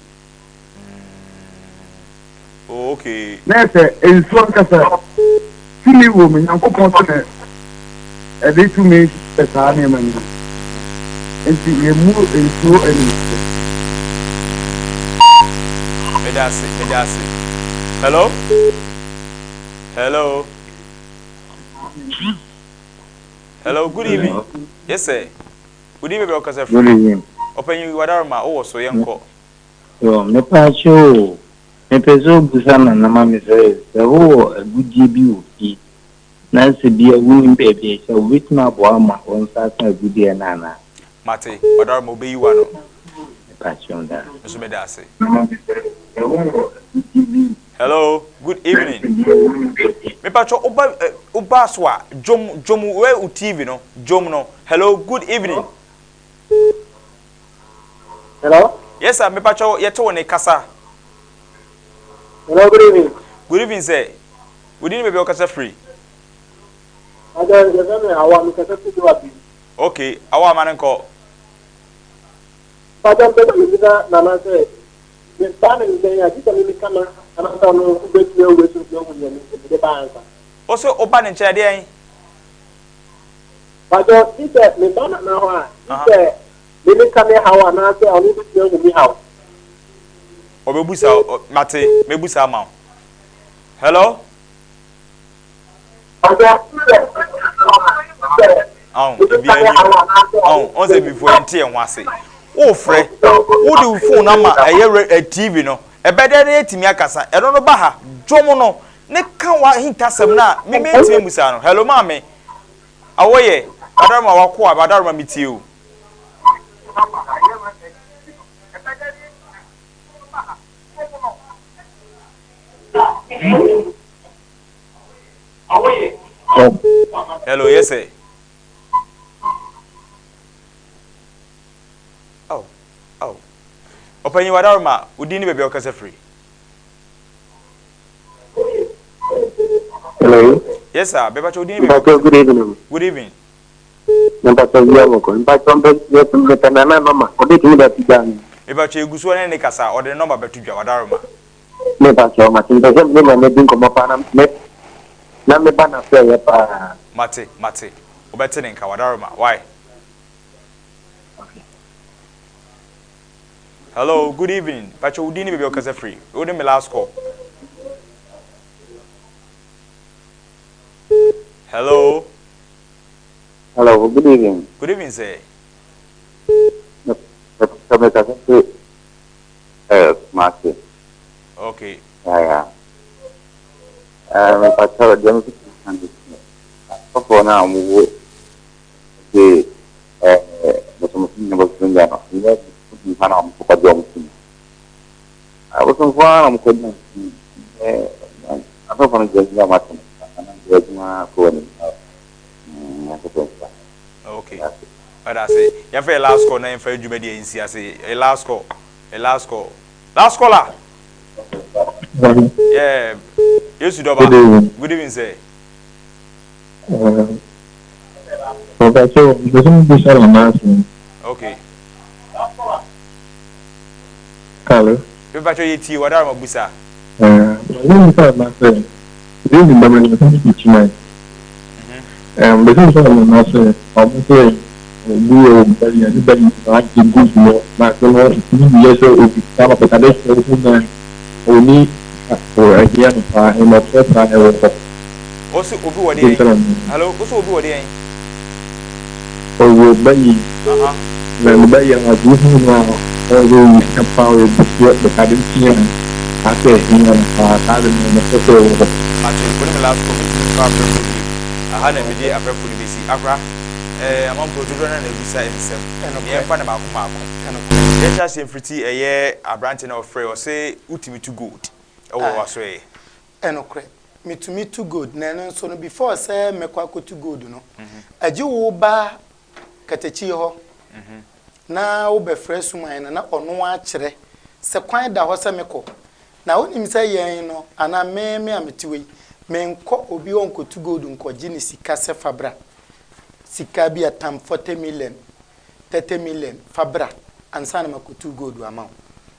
Oh, okay. Na sɛ nsuo ankasa tumi wɔ mu, Nyankopɔn sɛ na ɛde tumi hyɛ saa nneɛma no mu. Nti yɛmmu nsuo animtia. Meda ase, meda ase. Hello? Hello? Hello, good evening. Yes, sir. Good evening, baby. Ɔkasa Good evening. Ɔpanyin Wadaroma, wowɔ so, yɛnkɔ. Yo, mepaakyɛw o, mepɛ sɛ obusa Nana ma me sɛ, sɛ wowɔ agudie bi wɔ fie na sɛ bia wonim baabi a ɛhyɛ a, wobɛtumi aboa wo ma wo nsa aka agudeɛ no anaa? Mate, Wadaroma, obeyi w'ano. Mepaakyɛw daa. Me nso meda ase. Hello, good evening. Mepaakyɛw, woba eh, woba so a, dwom, dwom, wɛ wo TV no, dwom no. Hello, good evening. Hello? Yes sir, mepakyɛw yɛte wo ne kasa. Hello, good evening. Good evening sir. Wo din ne baabi a wokasa firi? Pakyɛw, yɛfrɛ me Awa, mekasa firi Doha bi. Okay, Awa ma no nkɔ. Pakyɛw, mpɛ sɛ mebisa Nana sɛ, meba ne nkyɛn a, gye sɛ me meka ma anaasɛ ɔno bɛtumi ahu bɛtumi ahu deɛ mede ba ansa? Wo se woba ne nkyɛn a, deɛn? Pakyɛw, gye sɛ meba Nana hɔ a, gye sɛ Me me ka me haw anaasɛ ɔno bɛtumi ahu me haw. Ɔbɛbusa wo, mate, mɛbusa ama wo. Hello? Ɔn, ebi ani o. Ɔn, ɔn sɛ before yɛn te yɛn ho ase. Wofrɛ, wode wo phone ama ɛyɛ ɛ TV no, ɛbɛdɛ na yɛatumi akasa. Ɛno no ba ha, dwom no, ne ka w'ahintasɛm no a, me mentumi mmusa no. Hello maame, awɔ yɛ, Badaroma wakoa, Badaroma metie o. Hello, yes sir. Oh, oh. Ɔpanyin Wadaroma, wo din ne baabi a wokasa firi? Hello. Yes sir, bɛba kyɛ wo din ne baabi a wokasa Good evening. Good evening. Mepakyɛw wia bɔkɔ. Mepakyɛw mpɛ yɛsɛ mepɛ nana nɔma ɔbɛtumi de ato dwa anaa. Mepakyɛw egu so ɔne ne kasa ɔde ne nɔma bɛto dwa wadaroma. Mepakyɛw mate mepɛ sɛ mene nana di nkɔmɔ paa na me na me ba na sɛ yɛ paa. Mate mate wobɛte ne nka wadaroma why. Hello good evening pakyɛw wo din ne baabi a wokasa firi wo ne me last call. Hello. Hello, good evening. Good evening, sir. Kumasi. Okay. Yeah, yeah. Mepakyɛw deɛ mepɛ sɛ meka ne sɛ asɔfoɔ no a wɔwɔ de bosomsom ne bosom gya no ɛnyɛ bosomfoɔ na wɔkɔgye wɔn tumi. Abosomfoɔ ara na wɔkɔgye wɔn tumi. Asɔfoɔ no deɛ ɛnyɛ wɔn asɛm na deɛ adwuma kɔ wɔn anim. Nyankopɔn nhyira. Okay. Ɛda ase. Yɛmfa yɛ last call na yɛmfa yɛ dwumadi a nsi ase. Yɛ last call. Yɛ last call. Last caller. Yeah. Yesu dɔba. Good evening. Good evening, sir. Mpakyɛw, mepɛ sɛ mebisa Nana asɛm. Okay. Hello. Mepakyɛw yɛtie wadaroma busa. Ɛɛ, mepɛ sɛ mebisa Nana sɛ, Dɛ enyimba no, nyimpa bi di kyima. Ɛɛ mepɛ sɛ mebisa Nana sɛ ɔmo sɛ obi wɔ bɛyɛ ne bɛyɛ no agye good no na ade no ntumi nyɛ sɛ obi sika no but ade sɛ wohu na ɔni sika so ɛhia no paa mmɔfra saa ɛwɔ hɔ. Ɔse obi wɔ Nti deɛn? sɛ na Hello, wose obi wɔ deɛn? Ɔwɔ bɛyɛ Aha. na ne bɛyɛ no ade wohu no a ɔwɔ sɛ ɔwɔ sika paa ɔyɛ busua but ade kye a asɛ ɛhia no paa saa ade no mmɔfra sɛ ɛwɔ hɔ. Mate, wo ne me last call, mentumi mfa afrɛfoɔ bio. Aha na mede afrɛfoɔ no bɛsi. Akora, eh, amanfoɔ dodoɔ no ara na abisa nsɛm. Ɛnokorɛ. Yɛmfa no baako baako. Ɛnokorɛ. Yɛnhyɛ aseɛ mfiriti ɛyɛ aberanteɛ no a ɔfrɛɛ, ɔse wotumi tu gold wɔ Aye. w'asoɛeɛ. Ɛnokorɛ, metumi tu gold, na ɛno nso no before sɛ mɛkɔ akɔtu gold no, agye wo ba katakyie hɔ na wobɛfrɛ suman no na ɔno akyerɛ sɛ kwan da hɔ sɛ mekɔ. Na wonim sɛ yɛn no, anaa me me a mete hɔ yi, menkɔ obi hɔ nkɔtu gold nkɔgye ne sika sɛ fa bra. Sika bi a tam 40 million, 30 million fa bra ansa na makɔtu gold ama wo.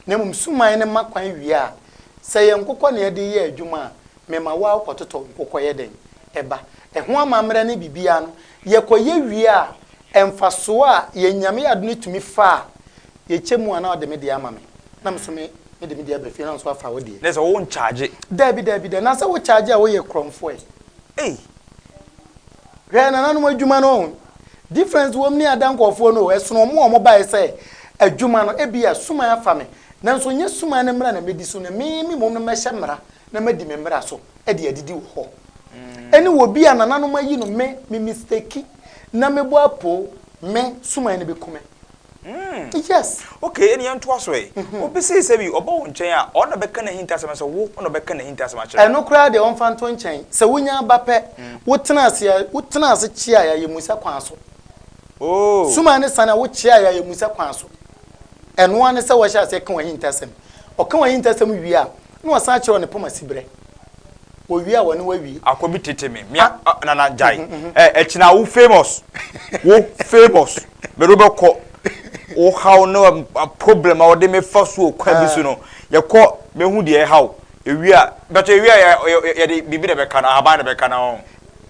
Na mmom suman no ma kwan wie a, sɛ ɛyɛ nkokɔ na yɛde yɛ adwuma a, mema wo ara wokɔtotɔ nkokɔ yɛ dɛn? Ɛba. Ɛho amammerɛ ne biribiara no, yɛkɔyɛ wie a, mfasoɔ a yɛn Nyame yɛ adom no tumi fa a, yɛkyɛ mu a na ɔde me deɛ ama me, na me nso me mede me deɛ aba fie na wo nso afa wo deɛ. Na sɛ wo nkyagye. Daabi, daabi, daabi. Na sɛ wo kyagye a woyɛ korɔmfoɔ ɛ. Ei! Hwɛ nananom adwuma no ɔho difference wɔm ne ada nkurɔfoɔ no o, ɛsono ɔmo a ɔmo baeɛ sɛ adwuma no ebia suman afa me nanso nyɛ suman no mmara na mɛdi so na me me mmom no mɛhyɛ mmara na madi me mmara so de adidi wɔ hɔ ɛne wɔ bi a nananom ayi no me me mistake na mebɔ apoo me suman no bɛku me. Yes. Okay, ɛne yɛntoa so ɛ. Obi sei sɛ bi ɔba wo nkyɛn a, ɔno na ɔbɛka n'ahintasɛm anaasɛ wo na ɔbɛka n'ahintasɛm akyerɛ wo? Ɛno koraa deɛ ɔmfa nto nkyɛn. Sɛ wonya aba pɛ, wotena ase a, wotena ase kyea a ayɛmusa kwan so. Oh. Suma ne sane a wokyea a ayɛmusa kwan so. Ɛno ara ne sɛ wɔhyɛ aseɛ ka w'ahintasɛm. Ɔka w'ahintasɛm wie a, na wasan akyerɛ wo ne poma siberɛ. Wɔwie a wɔne wo awie. Akɔ bi tete me me a nana gyae ɛ ɛkyina wo famous wo famous mede wo bɛkɔ wo haw ne problem a wɔde me fa so wɔ kwan bi so no yɛkɔ mehu deɛ ɛhaw ewie a bɛtɔ ewie a yɛde biribi na ɛbɛka no ahaban na ɛbɛka no ho.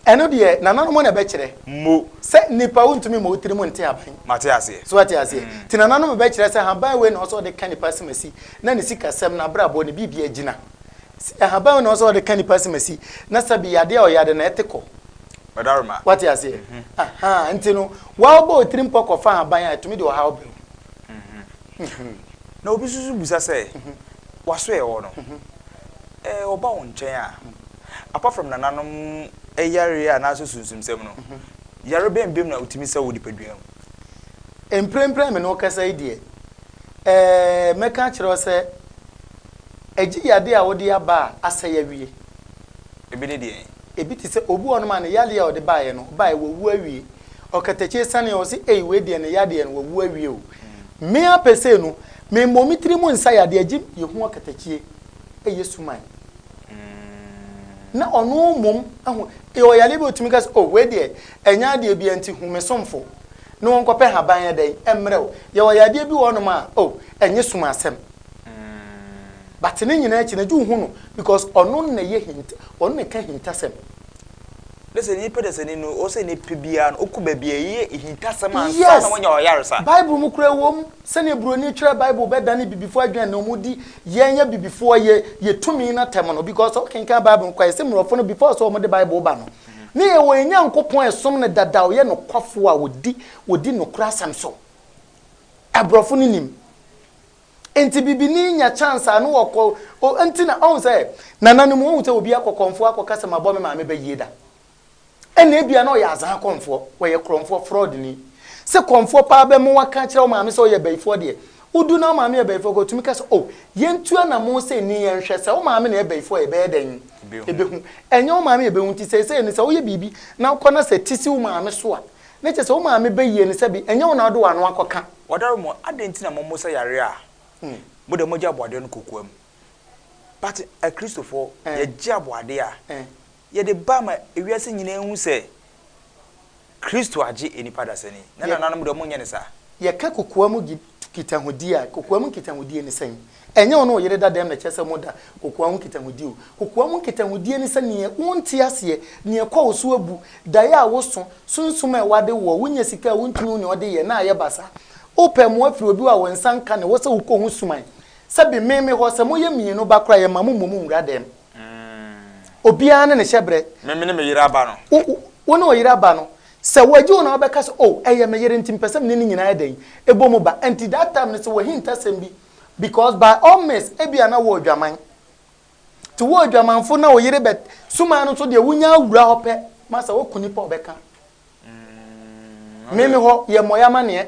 Ɛno deɛ nananom na ɛbɛkyerɛ. Mo. Sɛ nipa wontumi mmɔ wo tirim nte haban. Mate aseɛ. So wate aseɛ? Nti nananom bɛkyerɛ sɛ haban wei na ɔsɛ ɔde ka nipa asimasi na ne sikasɛm, n'abrabɔ, ne biribi agyina. Ahaban na ɔsɛ ɔde ka nipa asimasi na sɛbi yadeɛ a ɔyade no ɛte kɔ. Ɔdaroma. Wate aseɛ? Ahaa, nti no wa wobɔ otiri mpɔ kɔ fa ahaban a ɛtumi de ɔhaw brɛ wo. Na obi nso so bisa sɛ, waso ɛwɔ no, ɛɛ ɔba wo nkyɛn a, apart from nananom yareɛ anaasɛ sunsumsɛm no, yare bɛn biom na otumi sa wɔ nipadua mu? Mprempren a me ne wo kasa yi deɛ, ɛɛ mɛka akyerɛ wo sɛ Ɛgye yadeɛ a wode aba a asɛe awie. Ebi ne deɛn? Ebi te sɛ obi wɔ hɔnom a ne yadeɛ a ɔde baeɛ no, ɔbaeɛ wawu awie. Ɔkatakyie sane a ɔse ei wei deɛ ne yadeɛ no wawu awie o. Me ara pɛ sei no, memmɔ me tiri mu nsa yadeɛ gye yɛhu ɔkatakyie ɛyɛ suman. Na ɔno mmom ahu, yɛwɔ yadeɛ bi a ɔtumi ka sɛ oh wei deɛ ɛnyɛ adeɛ biara nti hu me somfo na wɔnkɔpɛ haban yɛ dɛn ɛmmerɛ wo. Yɛwɔ yadeɛ bi wɔ hɔnom a oh ɛnyɛ sum asɛm. But ne nyinaa akyi no gye wo hu no because ɔno na ɛyɛ hint ɔno na ɛka hintasɛm. Ne sɛ nipa dasani no ɔsɛ nipa biara no ɔkɔ baabi a ɛyɛ hintasɛm ansa Yes na wanya ɔyaresa. Bible mu koraa ɛwom sɛnea buroni twerɛ Bible bɛdane bibifoɔ adwene na wɔn di yɛn yɛ bibifoɔ yɛ yɛ tumi no atɛm no because sɛ wokenkan Bible no koraa yɛsɛ mmorɔfo no before sɛ wɔn de Bible ba no ne yɛwɔ yɛn Nyankopɔn a ɛsom no dada ɔyɛ nokwafoɔ a ɔdi ɔdi nokorɛ asɛm so aborɔfo no nim. Nti bibini nya chance a no ɔkɔ o nti na ɔhu sɛ nananom wohu sɛ obi akɔ kɔmfoɔ akɔka sɛ mabɔ me maame ba yie da ɛna ebia na ɔyɛ azaa kɔmfoɔ ɔyɛ korɔmfoɔ fraud ni sɛ kɔmfoɔ paa bɛma waka akyerɛ wo maame sɛ ɔyɛ bayifoɔ deɛ wodu na wo maame yɛ bayifoɔ kɔ tumi ka sɛ oh yɛntu anamon sɛ ni yɛnhwɛ sɛ wo maame na ɛyɛ bayifoɔ a yɛbɛyɛ dɛn ɛbɛhu ɛnyɛ wo maame yɛbɛhu nti seesei no sɛ woyɛ biribi na wokɔ na sɛ ti si wo maame so a na kyerɛ sɛ wo maame bɛyie no sɛbi ɛnyɛ wo na wode w'ano akɔka. Ɔdare mo adɛn nti na mo sa yare a mo deɛ mogye aboadeɛ no kokoam but akristofoɔ yɛgye aboadeɛ a yɛde ba ma ewiase nyinaa hu sɛ Kristo agye nnipa dasani na nananom deɛ wɔnyɛ no saa. Yɛka kokoam nkitahodie a, kokoam nkitahodie ne sɛn? Ɛnyɛ wo ne wo yere da dɛm na ɛkyerɛ sɛ moda kokoa ho nkitahodie o. Kokoa mu nkitahodie ne sɛ neɛ wonte aseɛ, neɛ ɛkɔ wo so abu, daeɛ a woso, sunsum a ɛwɔ ade woɔ, wonya sika a wontumi wo nea ɔde yɛ na ayɛ basaa. Wopɛ mmoa firi obi hɔ a wo nsa nka no, ɛwɔ sɛ wokɔ ho suman. Sɛbe me me hɔ, sɛ moyɛ mmienu ba koraa a yɛmma mo mmom nwura dɛm. Obiara ne ne hyɛberɛ. Me me ne me yere aba no. Wo wo ne wo yere aba no, sɛ wɔagye wo na wobɛka sɛ oh ɛyɛ me yere nti mepɛ sɛ me ne no nyinaa yɛ dɛn? Ɛbɔ mu ba. Nti that time no sɛ w'ahintasɛm bi because by all means ebia na wowɔ adwaman. Nti wo adwamanfo na wo yere bɛ suman no nso deɛ wonya awura hɔ pɛ masa woku nipa ɔbɛka. Me me hɔ yɛ mmɔ yɛ amaneɛ.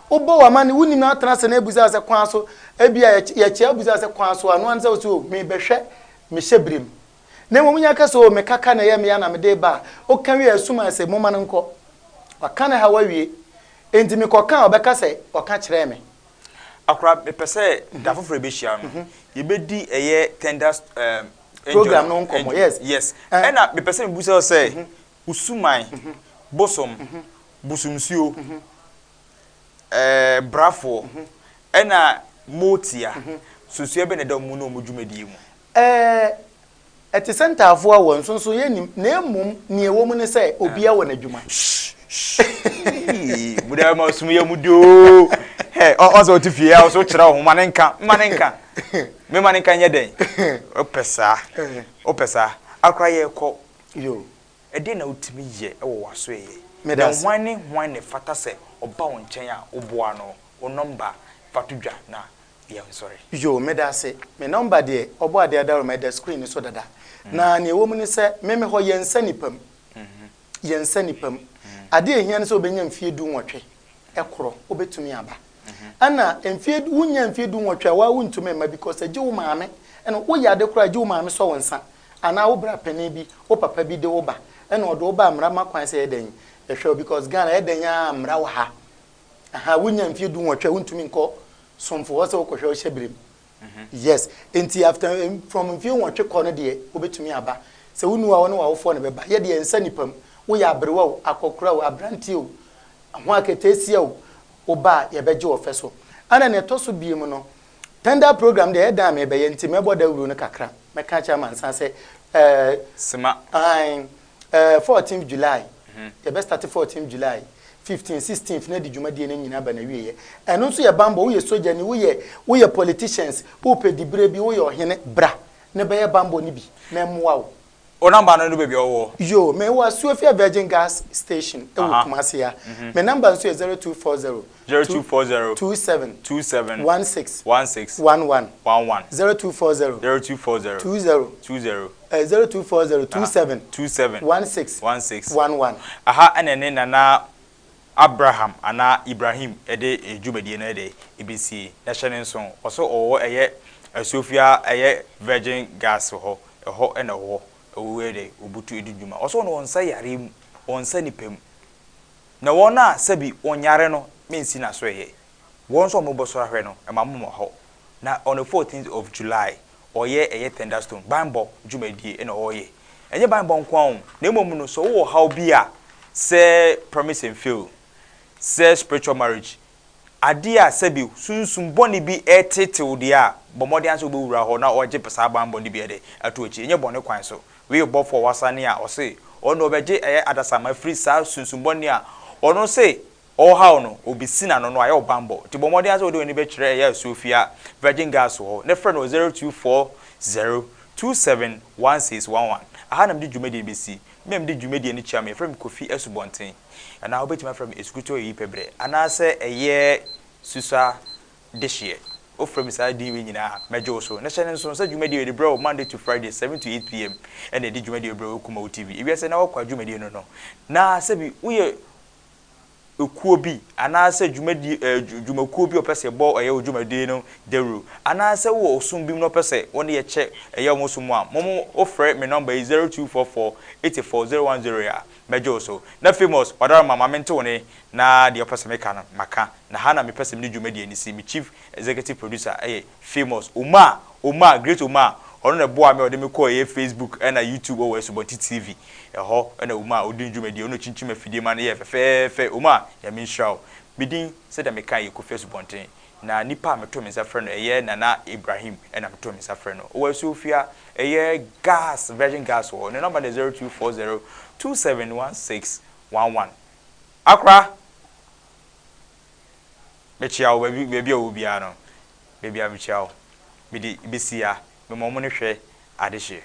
Wobɔ wɔ amane wonim na atena ase na ebusa sɛ kwan so ebia yɛkyɛ abusa sɛ kwan so ano ansa wo so mebɛhwɛ mehyɛ birim. Na mmom nya ka sɛ o me kaka na ɛyɛ me ya na mede ba a woka wie a suman sɛ moma no nkɔ. Waka ne haw awie. Enti mekɔka a ɔbɛka sɛ ɔka kyerɛɛ me. Akora mepɛ sɛ da foforɔ yɛbɛhyia no yɛbɛdi ɛyɛ tender um, program no nkɔmmɔ yes yes ɛna mepɛ sɛ mebusa wo sɛ wo suman bosom bosomsuo ɛɛ brafoɔ ɛna motia sosua bɛ na ɛda ɔmo ne ɔmo dwumadie mu. Ɛɛ Ɛte sɛ ntaafoɔ a wɔ nsonso yɛnnim na mmom nea ɛwɔ mu ne sɛ obiara wɔ n'adwuma. Mu dɛ ma sum yɛ mu doo. Hɛ ɔ ɔsɛ ɔte fie a ɔsɛ ɔkyerɛ ɔho ma ne nka ma ne nka me ma ne nka nyɛ dɛn ɔpɛ saa ɔpɛ saa akora yɛ kɔ. Yo. Ɛdeɛn na wotumi yɛ wɔ w'asoɛeɛ? Na hwan ne hwan na ɛfata sɛ ɔba wo nkyɛn a woboa no? Wo nɔmba fa to dwa na Yɛnsɔre. Yoo medase, me number deɛ ɔbɔ adeɛ adaworoma ɛda screen no so dada. Na nea ɛwɔ mu ne sɛ me me hɔ yɛnsa nipa mu. Yɛnsa nipa mu. Adeɛ a ɛhia ne sɛ wobɛnya mfie du nwɔtwe ɛkorɔ wobɛtumi aba. Ɛna mfie wonnya mfie du nwɔtwe a waa wontumi mma because ɛgye wo maame ɛna woyɛ ade koraa ɛgye wo maame sɔ wo nsa anaa wo bra panin bi wo papa bi de wo ba ɛna ɔde wo ba a mmara ma kwan sɛ yɛ dɛn yɛhwɛ wo because Ghana ɛyɛ dɛn ara mmara wɔ ha. Aha wonya mfie du nwɔtwe a wontumi nkɔ somfo hɔ sɛ wokɔhwɛ wo hyɛberem. Yes, nti after from mfie nwɔtwe kɔ no deɛ wobɛtumi aba. Sɛ wonni hɔ a wo ne w'awofoɔ na ɛbɛba. Yɛ deɛ ɛnsa nnipa mu. Woyɛ aberewa o, akɔkora o, aberanteɛ o, ho aketeesia o, woba a yɛbɛgye wo ɔfɛ so. Ɛna nea ɛtɔ so biom no, tender program deɛ ɛyɛ dan a mebɛyɛ nti mɛbɔ dawuro no kakra. Mɛka akyerɛ amansan sɛ ɛɛ. Sima. Ae. Eh, fourteenth July, yɛbɛ starte fourteenth July, fifteenth, sixteenth na de dwumadie no nyinaa aba n'awieɛ. Ɛno nso yɛ banbɔ, woyɛ sogyani, woyɛ, woyɛ politicians, wopɛ diberɛ bi, woyɛ ɔhene, bra na bɛyɛ banbɔ no bi na ɛmmoa wo. Wo number no ne baabi a wowɔ? Yoo, me wɔ Asuofia Virgin Gas Station wɔ Kumasi ha. Me number nso yɛ 0240. 0240. 27. 27. 16. 16. 11. 11. 0240. 0240. 20. 20. 0240 27. 27. 16. 16. 11. Aha ɛna ɛne Nana Abraham anaa Ibrahim de dwumadie no de ɛbɛsie. Na hyɛ no nso, ɔsɛ ɔwɔ ɛyɛ Asuofia ɛyɛ Virgin Gas hɔ, ɛhɔ ɛna ɔwɔ, ɔwɔ yɛ dɛ, ɔbutu ɛdi dwuma. Ɔsɛ ɔno ɔnsa yareɛ mu, ɔnsa nipa mu. Na wɔn a sɛbi wɔnyare no mensi n'asoɛeɛ, wɔn nso a wɔbɛsɔre ahwɛ no, ɛma moma hɔ. Na on the fourteenth of July, ɔyɛ ɛyɛ Thunderstone banbɔ dwumadie na ɔreyɛ. Ɛnyɛ banbɔ nko ara o, na mmom no sɛ wowɔ ɔhaw bi a, sɛ promise and fail, sɛ spiritual marriage, adeɛ a sɛbi sunsum bɔne bi reteete wo deɛ a, bɔ mmɔden ara sɛ wobɛwura hɔ na wɔagye saa banbɔ no bi de ato akyi. Ɛnyɛ bɔne kwan so. Wei yɛ ɔbɔfoɔ a wasane a ɔse ɔno deɛ ɔbɛgye ɛyɛ adasamma afiri saa sunsum bɔne a ɔno se ɔrehaw no, ɔbɛsi n'ano no ayɛ wo banbɔ. Nti bɔ mmɔden ara sɛ wode w'ani bɛkyerɛ ɛyɛ Asuofia Virgin Gas hɔ na frɛ no wɔ 0240 27 1611. Aha na mede dwumadie no bɛsi. Me a mede dwumadie no kyia me, yɛfrɛ me Kofi Asubɔnten. Anaa wobɛtumi afrɛ me Asukutuo Ayipɛbrɛ anaasɛ ɛyɛ Susa Dehyeɛ. Wofrɛ me saa din wei nyinaa a, mɛgye wo so. Na hyɛ no nso sɛ dwumadie wei yɛde brɛ wo Monday to Friday 7 to 8 PM ɛna yɛde dwumadie wei brɛ wo wɔ Kumawu TV. Ewiase na wɔkɔ a dwumadie no no. Na sɛbi woyɛ ekuo bi anaasɛ dwumadie ɛɛ dwumakuo bi a wɔpɛ sɛ yɛbɔ ɛyɛ wo dwumadie no dawuro anaasɛ wowɔ ɔsom bi mu na wɔpɛ sɛ wɔne yɛ kyɛ ɛyɛ wɔn som a, mo mo wofrɛ me nɔmba yi 0244 84 010 a, mɛgye wo so. Na Famous, Wadaroma, ma mente wo nne na deɛ wopɛ sɛ meka no, maka. Na ha na mepɛ sɛ mede dwumadie no si. Me chief executive producer yɛ Famous Omar, Omar, Great Omar. Ɔno na ɛboaa me a ɔde me kɔɔ ɛyɛ Facebook ɛna YouTube wɔ Asubɔnten TV. Ɛhɔ na Omar ɔdi ne dwumadie, ɔno na ɔkyinkyim afidie ma no yɛɛ fɛfɛɛfɛ. Omar, Nyame nhyira wo. Me din, sɛdeɛ mekaeɛ, yɛ Kofi Asubɔnten. Na nipa a meto me nsa frɛ no ɛyɛ Nana Ibrahim ɛna meto me nsa frɛ no. Ɔwɔ Asuofia, ɛyɛ gas, Virgin Gas wɔ hɔ. Ne number no yɛ 0240 271611. Akora! Mekyea wo baabi baabi a ɔwɔ biara no. Baabi a mekyea wo. Mede bɛsi ha. Mema wɔn no hwɛ adehyeɛ.